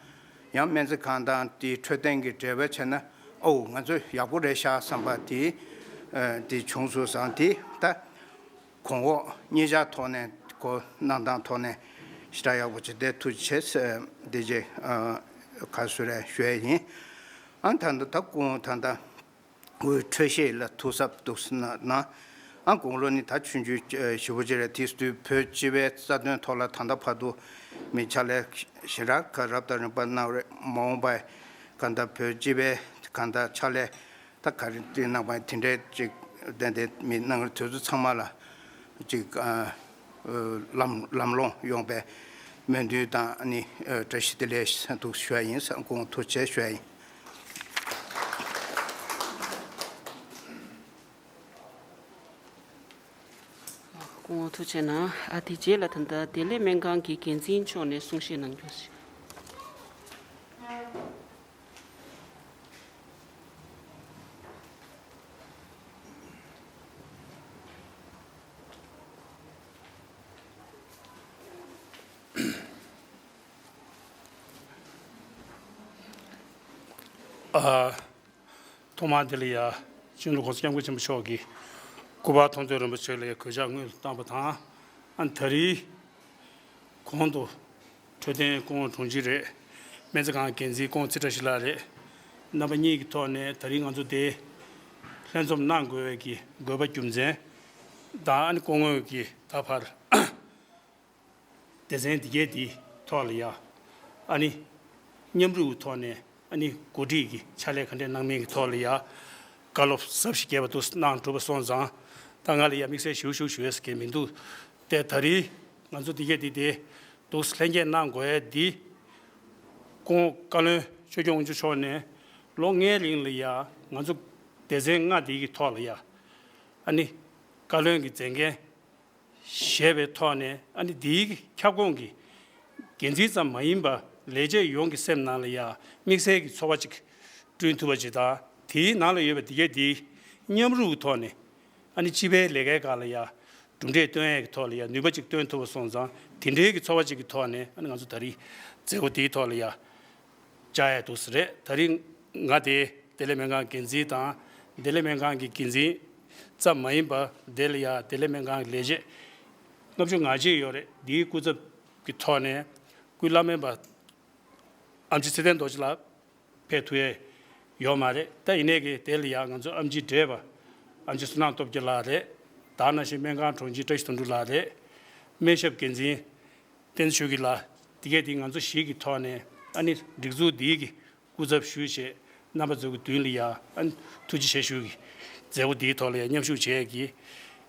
ཡང་སྨན་རྩིས་ཁང་དང་དེའི་འཕྲོད་བསྟེན་གྱི་འབྲེལ་བ་བྱས་ན་ཨོ་ང་ཚོ་ཡག་པོ་རེད་ཤག་བསམ་པ་དེ་དེ་བྱུང་སོང་ཙང་དེ་ད་གོང་འོག་གཉིས་ཆ་ཐོག་ནས་གོ་གནང་སྟངས་ཐོག་ནས་ཞེ་དྲག་ཡག་པོ་བྱས་ཏེ་ཐུགས་རྗེ་ཆེ་ཟེར་འདི་རྗེས་ག་སུ་རེད་ཞུ་ཡས་ཡིན། ཨ་ད་ད་ད་སྐུ་ད་ད། དབུས་འཕྲོད་བཞེས་ལ་ཐུགས་གཟབ་ཏུ་གནང་། ཨ་དགུང་ལོ་ནི་ད་ཆུང་ཆུང་ཞེ་པོ་ཅིག་རེད། དེ་དུས་བོད་སྤྱི་པའི་རྩ་དོན་ཐོག་ལ་ད་ལྟ་བར་དུ་མི་ཕྱག་ལས་ཞེ་དྲག་ག་རབ་དང་རིམ་པ་གནང་རེད། མ་འོངས་པའི་གང་ལྟར་བོད་སྤྱི་པའི་གང་ལྟར་ཕྱག་ལས་ད་ག་རེ་དེ་གནང་བ་དེ་འདྲའི་ཅིག་ཏན་ཏན་མི་གནང་རེད། དུས་ཚོད་ཚང་མ་ལ་ཅིག་ཨ། ལམ་ལམ་ལྷོང་ཡོང་པའི་སྨོན་འདུན་དང་ནི་བཀྲ་ཤིས་བདེ་ལེགས་འདུག་ཞུ་ཡ་ཡིན། སྐུ་ངོ་ཐུགས་རྗེ་ཆེ་ཞུ་ཡ་ཡིན། སྐུ་ངོ་ཐུགས་རྗེ་གནང་། ཨ་དེ་རྗེས་ལ་ད་ལྟ་བདེ་ལེགས་སྨན་ཁང་གི་འགན་འཛིན་མཆོག་ནས་གསུང་བཤད་གནང་རྒྱུ་ཞིག་ཨ། ཐོག་མར་འདི་ལ་ཡ་སྤྱི་ནོར་༸གོང་ས་༸སྐྱབས་མགོན་ཆེན་པོ་མཆོག་གིས་སྐུ་པར་མཐོང་ཐོས་རིན་པོ་ཆེ་ལ་ཡ་གུས་ཕྱག་སྔོན་ལ་བཏང་བ་དང་། ཨ་ད་རེས་གོང་དུ་འཕྲོད་བསྟེན་སྐུ་ངོ་དྲུང་ཆེ་རེད། སྨན་རྩིས་ཁང་འགན་འཛིན་སྐུ་ངོ་ཚེ་བཀྲ་ཤིས་ལགས་རེད། རྣམ་པ་གཉིས་ཀྱི་ཐོག་ནས་ད་རེས་ང་ཚོ་འདིར་ལྷན་འཛོམས་གནང་དགོས་པའི་གི་དགོས་པ་རྒྱུ་མཚན་དང་། ཨ་ནི་སྐུ་ངོ་གིས་ད་བར་སྡེ་ཚན་འདི་གའི་འདིའི་ཐོག་ལ་ཡ། ཨ་ནི་མཉམ་རུབ་ཐོག་ནས་ཨ་ནི་འགོ་ཁྲིད་ཀྱི་ཕྱག་ལས་ག་འདྲས་གནང་མིན་གྱི་ཐོག་ལ་ཡ། བཀའ་སློབ་ཟབ་ཞིང་རྒྱས་པ་འདུག་གནང་གྲུབ་པ་སོང་ཙང་། ད་ང་ལ་ཡ་དམིགས་བསལ་ཞུ་ཞུ་ཞུ་ཡས་ཀྱི་མི་འདུག་སྟེ། ད་རེས་ང་ཚོ་འདི་གའི་འདི་དེ་འདུག་ལྷན་རྒྱས་གནང་དགོས་ཡས་འདི། སྐུ་ངོ་བཀའ་བློན་ཆོས་སྐྱོང་དབང་ཕྱུག་མཆོག་ནས་ལོ་ལྔའི་རིང་ལ་ཡ་ང་ཚོ་སྡེ་ཚན་ལྔ་འདི་གི་ཐོག་ལ་ཡ། ཨ་ནི་བཀའ་བློན་གྱི་མཛད་འགན་བཞེས་པའི་ཐོག་ནས། ཨ་ནི་འདིའི་ཁྱབ་ཁོངས་ཀྱི་འགན་འཛིན་ཙམ་མ་ཡིན་པ་ལས་བྱེད་ཡོངས་ཀྱི་སེམས་ནང་ལ་ཡང་དམིགས་བསལ་གྱི་ཚོར་བ་ཅིག་བསྐྲུན་ཐུབ་པ་ཅིག་དང་། དེའི་ནང་ལ་ཡོད་པའི་འདི་གས་འདིའི་མཉམ་རུབ་ཀྱི་ཐོག་ནས། ཨ་ནི་སྤྱི་པའི་ལས་ཀའི་སྒང་ལ་ཡང་གྲུབ་འབྲས་སྟོན་ཡས་ཀྱི་ཐོག་ལ་ཡང་ནུས་པ་ཅིག་སྟོན་ཐུབ་པ་སོང་ཙང་། དེ་འདྲའི་གི་ཚོར་བ་ཅིག་གི་ཐོག་ནས། ཨ་ནི་ང་ཚོ་ད་རེས་ མཛད་སྒོ་དེའི་ཐོག་ལ་ཡ་བཅར་ཡ་འདུག་ས་རེད། ད་རིང་ང་དེ་བདེ་ལེགས་སྨན་ཁང་འགན་འཛིན་དང་བདེ་ལེགས་སྨན་ཁང་གི་འགན་འཛིན་ཙམ་མ་ཡིན་པ་དེ་ལ་ཡ་བདེ་ལེགས་སྨན་ཁང་གི་ལས་བྱེད་ལྔ་བཅུ་ང་གཅིག་ཡོད་རེད། འདིའི་སྐུ་ཚབ་ཀྱི་ཐོག་ནས་སྐུའི་བླ་སྨན་པ་ཨེམ་ཆི་ཚེ་བརྟན་རྡོ་རྗེ་ལགས་ཕེབས་ཐུབ་ཡས་ཡོད་མ་རེད། ད་ཡིན་ནའི་གི་དེ་ལ་ཡང་ང་ཚོ་ཨེམ་ཆི་བགྲེས་པ་ཨེམ་ཆི་བསོད་ནམས་སྟོབས་རྒྱལ་ལགས་རེད། ད་ནང་བཞིན་སྨན་ཁང་དྲུང་ཆེ་བཀྲ་ཤིས་དོན་གྲུབ་ལགས་རེད། སྨན་ཞབས་འགན་འཛིན་བསྟན་ཆོས་སྐྱིད་ལགས། དེ་གས་དེ་ང་ཚོ་བཞི་གི་ཐོག་ནས་ཨ་ནི་སྒྲིག་འཛུགས་འདིའི་གི་སྐུ་ཚབ་ཞུས་བྱས་རྣམ་པ་ཚོའི་གི་མདུན་ལ་ཡ་ཨ་ནི་ཐུགས་རྗེ་ཆེ་ཞུ་གི་མཛད་སྒོ་འདིའི་ཐོག་ལ་ཡ་མཉམ་ཞུགས་བྱས་ཀྱི་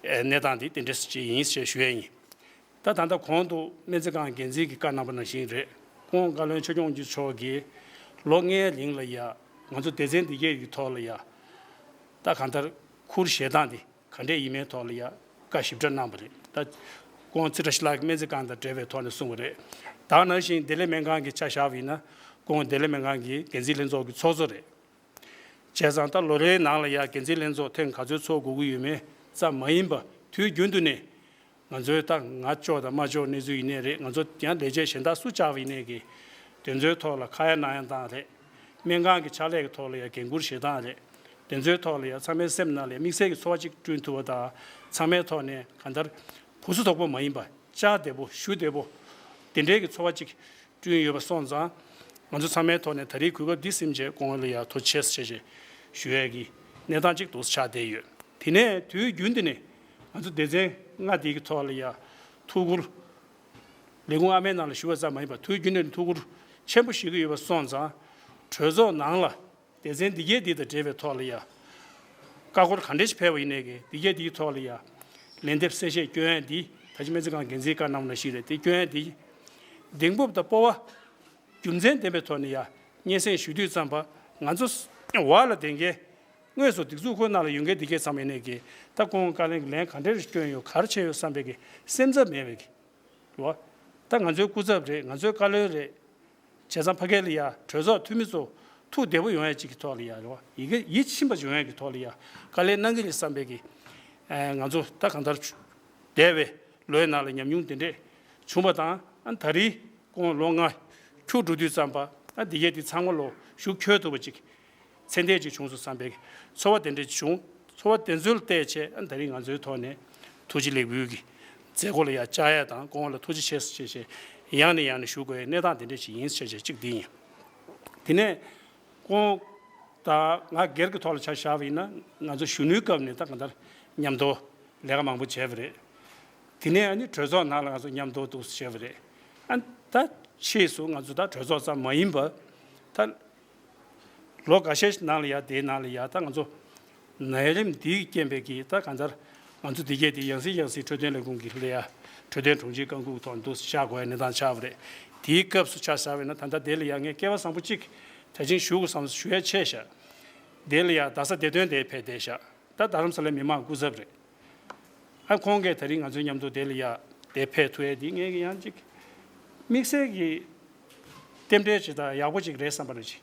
གནས་སྟངས་འདི་དེ་འདྲ་ཞིག་ཡིན་ཞེས་ཞུ་ཡས་ཡིན། ད་ད་ལྟ་གོང་དུ་སྨན་རྩིས་ཁང་འགན་འཛིན་གྱིས་བཀའ་གནང་པ་ནང་བཞིན་རེད། ཁོང་བཀའ་བློན་ཆོས་སྐྱོང་མཆོག་གིས་ལོ་ལྔའི་རིང་ལ་ཡ་ང་ཚོ་སྡེ་ཚན་འདི་གས་ཀྱི་ཐོག་ལ་ཡ་ད་གང་ལྟར་ཁུར་བཞེས་སྟངས་འདི་ག་འདྲས་ཡིན་མིན་ཐོག་ལ་ཡ་བཀའ་ཞིབ་ཕྲ་གནང་པ་རེད། ད་ཁོང་ཚེ་བཀྲ་ཤིས་ལགས་ཀྱིས་སྨན་རྩིས་ཁང་དང་འབྲེལ་བའི་ཐོག་ནས་གསུངས་པ་རེད། ད་ནང་བཞིན་བདེ་ལེགས་སྨན་ཁང་གི་ཆ་བཞག་པ་ཡིན་ན་ཁོང་བདེ་ལེགས་སྨན་ཁང་གི་འགན་འཛིན་ལྷན་ཚོགས་ཀྱི་ཚོགས་གཙོ་རེད། བྱས་ཙང་ད་ལོ་རེའི་ནང་ལ་ཡ་འགན་འཛིན་ལྷན་ཚོགས་ཐེངས་ག་ཚོད་ཚོགས་དགོས་ཀྱི་ཡོད་མེད་ཙམ་མ་ཡིན་པ་དུས་རྒྱུན་དུ་ནས་ང་ཚོའི་ད་ང་ལྕོགས་དང་མ་ལྕོགས་གནས་ཚུལ་ཡིན་ནའི་རེད། ང་ཚོ་ཡང་ལས་བྱེད་གཞན་དག་སུ་བཅར་བ་ཡིན་ནའི་གི་དེ་ཚོའི་ཐོག་ལ་ཁ་ཡ་གནང་ཡ་སྟངས་རེད། སྨན་ཁང་གི་ཕྱག་ལས་ཀྱི་ཐོག་ལ་ཡ་འགན་འཁུར་བཞེས་སྟངས་རེད། དེ་ཚོའི་ཐོག་ལ་ཡ་ཚང་མའི་སེམས་ནང་ལ་ཡ་དམིགས་བསལ་གྱི་ཚོར་བ་ཅིག་བསྐྲུན་ཐུབ་པ་དང་ཚང་མའི་ཐོག་ནས་གང་ལྟར་བུ་སུ་དོག་པོ་མ་ཡིན་པ་བཅར་བདེ་པོ་ཞུ་བདེ་པོ་དེ་འདྲའི་གི་ཚོར་བ་ཅིག་བསྐྲུན་ཡོད་པ་སོང་ཙང་། ང་ཚོ་ཚང་མའི་ཐོག་ནས་ད་རེས་གོ་སྐབས་འདི་ཟིན་བྱས་ཁོང་ལ་ཡང་ཐུགས་རྗེ་ཆེ་ཞེས་ཞུ་ཡས་ཀྱི་གནས་སྟངས་ཅིག་ཏུ་ཆགས་བསྡད་ཡོད། དེ་ནས་དུས་རྒྱུན་དུ་ནས་ང་ཚོ་སྡེ་ཚན་ལྔ་འདི་གི་ཐོག་ལ་ཡང་ཐུགས་ཁུར། ལས་ཁུངས་ཨ་མའི་ནང་ལ་ཞུ་བ་ཙམ་མ་ཡིན་པར་དུས་རྒྱུན་དུ་ནས་ཐུགས་ཁུར་ཆེན་པོ་བཞེས་ཀྱི་ཡོད་པ་སོང་ཙང་། གྲོས་ཚོགས་ནང་ལ། སྡེ་ཚན་འདི་གས་འདི་དང་འབྲེལ་བའི་ཐོག་ལ་ཡ། ཀ་ཁོར་ག་འདྲས་ཞིག་ཕེབས་པ་ཡིན་ནའི་གི་འདི་གས་འདིའི་ཐོག་ལ་ཡ། ལན་འདེབས་གསལ་བཤད་སྐྱོན་ཡ་འདི་ད་ཅི་སྨན་རྩིས་ཁང་འགན་འཛིན་བཀའ་གནང་བ་ནང་བཞིན་རེད། དེ་སྐྱོན་ཡ་འདི། གདེང་སྤོབས་དང་སྤོབས་པ། རྒྱུ་མཚན་ལྡན་པའི་ཐོག་ནས་ཡ། སྙན་སེང་ཞུ་དུས་ཙམ་པ་ང་ཚོ་འོག་ལ་བསྡད་མཁན། དངོས་སུ་སྒྲིག་འཛུགས་ཁོ་ན་ལ་ཡོད་མཁན་འདི་གས་ཚང་མ་ཡིན་ནའི་གི་ད་ཁོང་བཀའ་ལན་གི་ལན་ག་འདྲས་སྐྱོན་ཡོད་ག་རེ་བྱས་ཡོད་བསམ་པའི་གི་སེམས་འཚབ་མེད་པའི་གི། རེད་བ། ད་ང་ཚོའི་སྐུ་ཚབ་རེད། ང་ཚོའི་བཀའ་བློན་རེད། བྱས་ཙང་ཕ་གི་ལ་ཡ་གྲོས་ཚོགས་འཐུས་མི་ཚོ་ཐུགས་བདེ་པོ་ཡོང་ཡ་གཅིག་གི་ཐོག་ལ་ཡ་རེད་བ། ཡི་གེ་ཡིད་ཆེས་པ་ཡོང་ཡ་གི་ཐོག་ལ་ཡ་དཀའ་ལས་གནང་གི་རེད་བསམ་པའི་གི། ཨ། ང་ཚོ་ད་གང་ལྟར་འདས་པའི་ལོའི་ནང་ལ་ཉམས་མྱོང་དེ་འདྲས་བྱུང་བ་དང་། ཨ། ད་རེས་ཁོང་ལོ་ལྔ་འཁྱོལ་འགྲོ་དུས་ཙམ་པ། ཨ། འདི་གས་འདི་ཚང་མ་ལོ་གཞུག་འཁྱོལ་ཐུབ་པ་ཅིག་ཚད་ལྡན་ཅིག་བྱུང་སོང་བསམ་པའི་ཚོར་བ་དེ་འདྲ་ཅིག་བྱུང་། ཚོར་བ་དེ་ཚོ་ལ་བལྟས་བྱས་ཨ་ནི་ད་རིང་ང་ཚོའི་ཐོག་ནས་ཐུགས་རྗེ་ལེགས་འབུལ་གྱི་མཛད་སྒོ་ལ་ཡང་བཅར་ཡ་དང་ཁོང་ལ་ཐུགས་རྗེ་ཆེ་ཞེས་བྱས་ཡང་ནས་ཡང་ནས་ཞུ་དགོས་པའི་གནས་སྟངས་དེ་འདྲ་ཞིག་ཡིན་ཞེས་བྱས་གཅིག་འདི་ཡིན། དེ་ནས་ཁོང་དང་ང་སྒེར་གྱི་ཐོག་ལ་ཆ་བཞག་པ་ཡིན་ན་ང་ཚོ་གཞོན་ནུའི་སྐབས་ནས་ད་གང་ལྟར་མཉམ་དུ་ལས་ཀ་མང་པོ་བྱས་པ་རེད། དེ་ནས་ཨ་ནི་གྲོས་ཚོགས་ནང་ལ་ང་ཚོ་མཉམ་དུ་འདུག་བྱས་པ་རེད། ཨ་ནི་ད་ཕྱིས་སུ་ང་ཚོ་ད་གྲོས་ཚོགས་ཙམ་མ་ཡིན་པ་ད། ལོ་འགའ་ཤས་ནང་ལ་ཡ་དེའི་ནང་ལ་ཡ་ད་ང་ཚོ་ན་ཡ་རིམས་འདིའི་རྐྱེན་པས་ཀྱིས་ད་གང་ལྟར་ང་ཚོ་འདི་གས་དེ་ཡང་སེ་ཡང་སེ་འཕྲོད་བསྟེན་ལས་ཁུངས་ཀྱི་ལ་ཡ་འཕྲོད་བསྟེན་དྲུང་ཆེའི་བཀའ་འགུག་ཐོག་འདུ་བཞག་དགོས་ཡ་གནས་སྟངས་ཆགས་པ་རེད། དེའི་སྐབས་སུ་ཆ་བཞག་པ་ཡིན་ན་ད་ལྟ་དེ་ལ་ཡ་ངས་སྐལ་བ་བཟང་པོ་གཅིག་ད་ཅིང་ཞུ་དགོས་བསམ་ཞུ་ཡ་ཆེ་ཤག་དེ་ལ་ཡ་རྡ་ས་བདེ་དོན་དེ་ཕེབས་བསྡད་ཤག་ད་རྡ་རམ་ས་ལའི་མི་མང་སྐུ་ཚབ་རེད། ཨ་ཁོང་གིས་ད་རིང་ང་ཚོའི་མཉམ་དུ་དེ་ལ་ཡ་དེ་ཕེབས་ཐུབ་ཡ་དེ་ངས་ཀྱི་ཡང་ཅིག་དམིགས་བསལ་གྱི་རྟེན་འབྲེལ་ཅིག་དང་ཡག་པོ་ཅིག་རེད་བསམ་པ་རེད། ཅིག་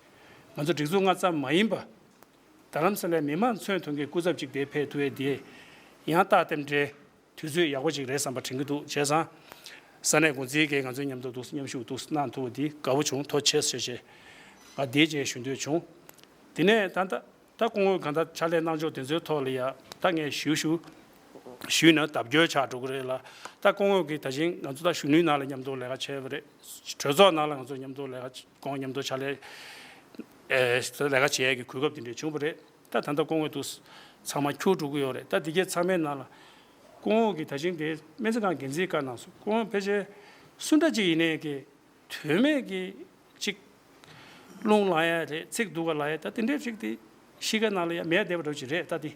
ང་ཚོ་སྒྲིག་འཛུགས་ལྔ་ཙམ་མ་ཡིན་པ། རྡ་རམ་ས་ལའི་མི་མང་མཚོན་ཐོན་མཁན་སྐུ་ཚབ་ཅིག་དེ་ཕེབས་ཐུབ་ཡ་དེ་ཡང་ཏག་རྟེན་འབྲེལ་དུས་ཚོད་ཡག་པོ་ཅིག་རེད་བསམ་པ་དྲན་གྱི་འདུག་བྱས་ཙང་ས་གནས་འགོ་འཛིན་གྱིས་ང་ཚོའི་མཉམ་དུ་འདུག་མཉམ་ཞུགས་འདུག་གནང་ཐུབ་པ་དེ་དགའ་པོ་བྱུང་། ཐུགས་རྗེ་ཆེ་ཞེས་ང་དེའི་རྗེས་ཞུ་འདོད་བྱུང་། དེ་ནས་ད་ལྟ། ད་སྐུ་ངོ་གང་ལྟར་ཕྱག་ལས་གནང་ཕྱོགས་དེ་ཚོའི་ཐོག་ལ་ཡ་ད་ངས་ཞུ་ཞུ་ཞུས་ན་ལྡབ་སྐྱོར་ཆགས་འགྲོ་གི་རེད་ལ། ད་སྐུ་ངོ་གིས་ད་ཅིང་ང་ཚོ་ད་གཞོན་ནུའི་ནང་ལ་མཉམ་དུ་ལས་ཀ་བྱས་པ་རེད། གྲོས་ཚོགས་ནང་ལ་ང་ཚོ་མཉམ་དུ་ལས་ཀ་ཁོང་མཉམ་དུ་ཕྱག་ལས་ཨེ་ལས་ཀ་བྱེད་ཡས་ཀྱི་གོ་སྐབས་དེ་འདྲ་བྱུང་བ་རེད། ད་ད་ལྟ་སྐུ་ངོ་དུ་ཚང་མ་འཁྱུར་འགྲོ་གི་ཡོད་རེད། ད་འདི་གས་ཚང་མའི་ནང་ལ་སྐུ་ངོ་གིས་ད་ཅིང་དེ་སྨན་རྩིས་ཁང་འགན་འཛིན་བཀའ་གནང་སོང་། སྐུ་ངོ་ཕལ་ཆེར་སུ་འདྲ་ཅིག་ཡིན་ནའི་གི་དོན་མེད་ཀྱི་ཅིག་རླུང་ལངས་ཡ་རེད། ཚིག་སྡུག་ག་ལབ་ཡ། ད་དེ་འདྲའི་རིགས་དེ་གཤིས་ཀ་ནང་ལ་ཡ་མེད་བསྡད་པ་འདྲ་ཅིག་རེད། ད་དེ་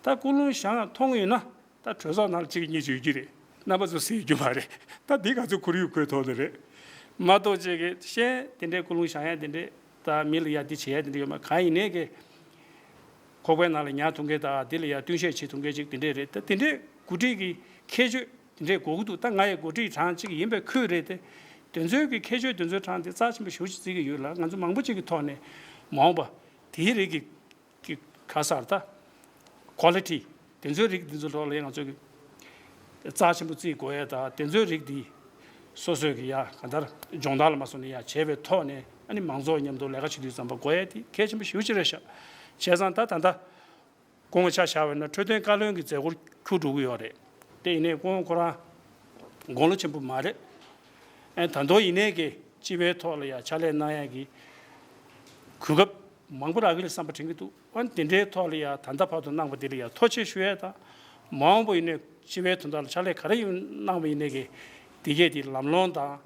ད་ཀུན་སློང་བཞག་ཡ་མཐོང་ཡོད་ན་ད་གྲོས་ཚོགས་ནང་ལ་གཅིག་གཉིས་ཅིག་ཡོད་ཀྱི་རེད། རྣམ་པ་ཚོ་ཟེར་རྒྱུ་མ་རེད། ད་འདི་ང་ཚོ་ཁོར་ཡུག་ཁོའི་ཐོག་ནས་རེད། མ་གཏོགས་ཅིག་གི་ཤེས་དེ་འདྲའི་ཀུན་སློང་བཞག་ཡ་དེ་འདྲའི་ད་མི་ལ་ཡ་འདི་བྱེད་ཡ་དེ་འདྲ་ཡོད་མ། གང་ཡིན་ནའི་གི་ཁོག་པའི་ནང་ལ་ཉར་ཐུབ་མཁན་དང་དེ་ལ་ཡ་བསྟུན་བཤད་བྱེད་ཐུབ་མཁན་ཅིག་དེ་འདྲས་རེད། ད་དེ་འདྲས་འགོ་ཁྲིད་ཀྱི་ཁྱད་ཆོས་དེ་འདྲས་དགོས་ཀྱི་འདུག་ད་ང་ཡི་འགོ་ཁྲིད་གྲངས་གཅིག་ཡིན་པའི་ཁུལ་རེད་དེ། དེ་ཚོའི་གི་ཁྱད་ཆོས་དེ་ཚོའི་གྲངས་དེ་རྩ་ཆེན་པོ་ཞེ་པོ་ཅིག་བརྩི་གི་ཡོད་ལ། ང་ཚོ་མང་པོ་ཅིག་གི་ཐོག་ནས་མ་འོངས་པ་དེའི་རིགས་ཀྱི་ཀྱི་ག་ཟེར་ད་ཀོ་ལི་ཊི་དེ་ཚོའི་རིགས་དེ་ཚོའི་ཐོག་ལ་ང་ཚོ་གི་རྩ་ཆེན་པོ་བརྩི་དགོས་ཡ་ད་དེ་ཚོའི་རིགས་དེ་ སོ་སོས་ཀྱི་ཡ་གང་ལྟར་སྦྱོང་བརྡར་ལ་མ་སོང་ནས་ཡ་བྱས་པའི་ཐོག་ནས་ཨ་ནི་མང་ཚོགས་མཉམ་དུ་ལས་ཀ་བྱེད་དུས་ཙམ་པ་དགོས་ཡ་དེ་གལ་ཆེན་པོ་ཞེ་པོ་ཅིག་རེད་ཤག་བྱས་ཙང་ད་ད་ལྟ་སྐུ་ངོ་ཆ་བཞག་པ་ཡིན་ན་འཕྲོད་བསྟེན་བཀའ་བློན་གྱི་མཛད་སྒོར་འཁྱུར་འགྲོ་གི་ཡོད་རེད། དེ་ཡིན་ནའི་སྐུ་ངོ་ཁོ་རང་དགུང་ལོ་ཆེན་པོ་མ་རེད། ཨེ་ད་དུང་ཡིན་ནའི་གི་སྤྱི་པའི་ཐོག་ལ་ཡ་ཕྱག་ལས་གནང་ཡ་གི་གོ་སྐབས་མང་པོ་རག་གི་རེད་བསམ་པ་དྲན་གྱི་འདུག་ཨ་ནི་དེ་འདྲའི་ཐོག་ལ་ཡ་ད་ལྟ་བར་དུ་གནང་བ་དེ་ལ་ཡ་ཐུགས་རྗེ་ཆེ་ཞུ་ཡ་དང་། མ་འོངས་པ་ཡིན་ནའི་སྤྱི་པའི་དོན་དག་ལ་ཕྱག་ལས་ག་རེ་ཡིན་གནང་བ་ཡིན་ནའི་གི་དེ་གས་དེ་ལམ་ལྷོང་དང་།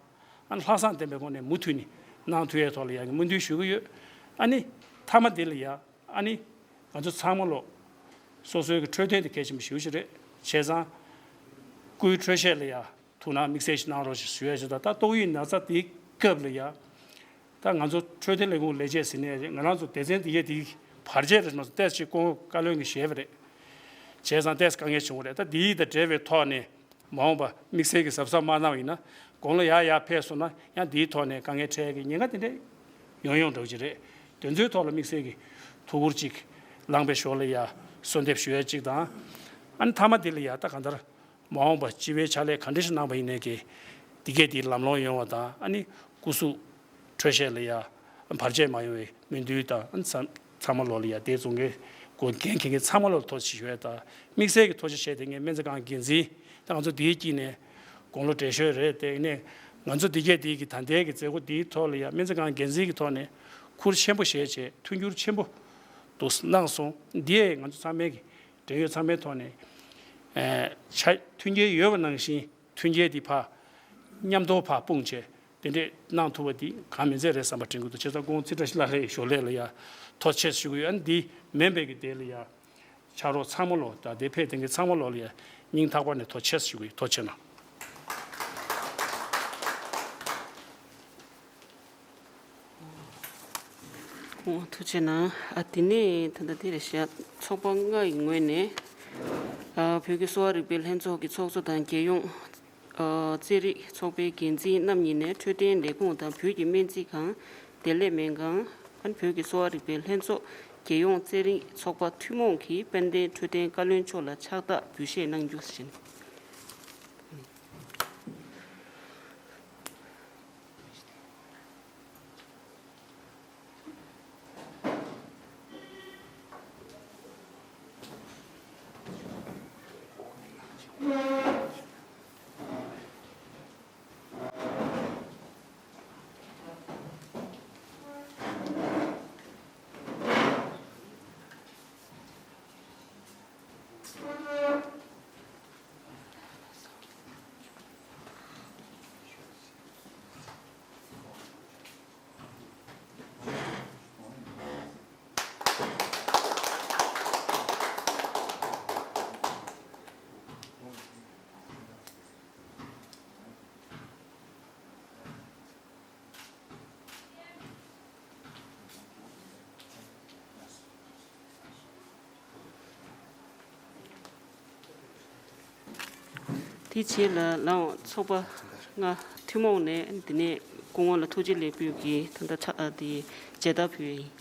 ཨ་ནི་ལྷག་བསམ་ལྡན་པའི་སྒོ་ནས་མུ་མཐུད་ནས་གནང་ཐུབ་ཡའི་ཐོག་ལ་ཡ་གི་སྨོན་འདུན་ཞུ་གི་ཡོད། ཨ་ནི་མཐའ་མ་དེ་ལ་ཡ་ཨ་ནི་ང་ཚོ་ཚང་མ་ལོ་སོ་སོའི་གི་འཕྲོད་བསྟེན་དེ་གལ་ཆེན་པོ་ཞེ་པོ་ཅིག་རེད། བྱས་ཙང་སྐུའི་འཕྲོད་བཞེས་ལ་ཡ་ཐུགས་སྣང་དམིགས་བསལ་ཞིག་གནང་རོགས་ཞེས་ཞུ་ཡ་ཞིག་དང་། ད་ཏོག་དབྱིབས་ན་ཚ་དེའི་སྐབས་ལ་ཡ་ད་ང་ཚོ་འཕྲོད་བསྟེན་ལས་ཁུངས་ལས་བྱེད་ཟེར་ནས་ང་རང་ཚོ་སྡེ་ཚན་དེ་གས་དེའི་བར་ཆད་རེད་མ་སོང་ཏོག་ཙམ་སྐུ་ངོ་བཀའ་བློན་གྱིས་བཞེས་པ་རེད། བྱས་ཙང་ཏོག་ཙམ་དཀའ་ངལ་བྱུང་བ་རེད། ད་དེའི་དང་འབྲེལ་བའི་ཐོག་ནས། མ་འོངས་པ་དམིགས་བསལ་གྱི་གཟབ་གཟབ་མ་གནང་བ་ཡིན་ན་དགུང་ལོ་ཡར་ཡར་ཕེབས་སོང་ན་ཡང་འདིའི་ཐོག་ནས་དཀའ་ངལ་འཕྲད་ཀྱི་ཉེན་ཁ་དེ་འདྲ་ཡོང་ཡོང་འགྲོ་གི་རེད། དེ་ཚོའི་ཐོག་ལ་དམིགས་བསལ་གྱི་ཐུགས་ཁུར་ཅིག་བླངས་པའི་ཞོར་ལ་ཡ་གསོལ་འདེབས་ཞུ་ཡ་ཅིག་དང་། ཨ་ནི་མཐའ་མ་དེ་ལ་ཡ་ད་གང་ལྟར་མ་འོངས་པ་སྤྱི་པའི་ཕྱག་ལས་ག་འདྲ་ཞིག་གནང་བ་ཡིན་ནའི་གི་དེ་གས་དེ་ལམ་ལྷོང་ཡོང་བ་དང་། ཨ་ནི་སྐུ་གཟུགས་འཕྲོད་བཞེས་ལ་ཡ་བར་ཆད་མ་ཡོང་བའི་སྨོན་འདུན་དང་། ཚང་ཚང་མ་ལོ་ལ་ཡ་དེ་ཚོ་འགན་འགན་འཁྱེར་མཁན་ཚང་མ་ལོ་ལ་ཐུགས་རྗེ་ཆེ་ཞུ་ཡ་དང་། དམིགས་བསལ་གྱི་ཐུགས་རྗེ་ཆེ་དེ་ངས་སྨན་རྩིས་ཁང་འགན་འཛིན་དང་། ང་ཚོ་དེའི་དཀྱིལ་ནས་དགུང་ལོ་བགྲེས་ཤོས་རེད། དེ་ནས་ང་ཚོ་འདི་གས་དེའི་གི་ད་ལྟའི་གི་མཛད་སྒོ་དེའི་ཐོག་ལ་ཡ་སྨན་རྩིས་ཁང་འགན་འཛིན་གྱི་ཐོག་ནས་ཁུར་ཆེན་པོ་བཞེས་བྱས་མཐུན་འགྱུར་ཆེན་པོ་འདུག་གནང་སོང་། འདི་ཡས་ང་ཚོ་ཚང་མའི་གི་འབྲེལ་ཡོད་ཚང་མའི་ཐོག་ནས་ཨེ་ཆ་མཐུན་རྐྱེན་ཡོད་པ་ནང་བཞིན་མཐུན་རྐྱེན་འདི་ཕར་མཉམ་དུ་ཕར་སྤུངས་བྱས། དེ་འདྲས་གནང་ཐུབ་པ་འདི་གང་མི་མཛད་རེད་བསམ་པ་དྲན་གྱི་འདུག་བྱས་ཙང་སྐུ་ངོ་ཚེ་བཀྲ་ཤིས་ལགས་ལྷའི་ཞོར་ལས་ལ་ཡ་ཐུགས་རྗེ་ཆེ་ཞུ་གི་ཡོད། ཨ་ནི་འདི་མིན་པའི་གི་དེ་ལ་ཡ་ཕྱག་རོགས་ཚང་མ་ལོ་དང་དེ་ཕེབས་དེ་གི་ཚང་མ་ལོ་ལ་ཡ་སྙིང་ཐག་པ་ནས་ཐུགས་རྗེ་ཆེ་ཞུ་གི་ཡོད། ཐུགས་རྗེ་གནང་། ཐུགས་རྗེ་གནང་། ཨ་དེ་ནས་ད་ལྟ་དེ་རེད་ཤག་ཚོགས་པ་ལྔ་ཡི་ངོས་ནས་ཨ་བོད་ཀྱི་གསོ་བ་རིག་པའི་ལྷན་ཚོགས་ཀྱི་ཚོགས་གཙོ་དང་། རྒྱལ་ཡོངས་ཨ་རྩེད་རིགས་ཚོགས་པའི་འགན་འཛིན་རྣམ་གཉིས་ནས་འཕྲོད་བསྟེན་ལས་ཁུངས་དང་བོད་ཀྱི་སྨན་རྩིས་ཁང་། བདེ་ལེགས་སྨན་ཁང་། ཨ་ནི་བོད་ཀྱི་གསོ་བ་རིག་པའི་ལྷན་ཚོགས། རྒྱལ་ཡོངས་རྩེད་རིགས་ཚོགས་པ་ཐུན་མོང་གིས་དཔལ་ལྡན་འཕྲོད་བསྟེན་བཀའ་བློན་མཆོག་ལ་ཕྱག་རྟགས་འབུལ་བཞེས་གནང་རྒྱུ་ཟིན། དེ་རྗེས་ལ་ལའང་ཚོགས་པ་ལྔ་ཐུན་མོང་ནས་དེ་ནས་སྐུ་ངོ་ལ་ཐུགས་རྗེ་ལེགས་འབུལ་གྱི་ད་ལྟ་ཕྱག་ཨ་དེ་མཇལ་དར་ཕུལ་ཡ་ཡིན།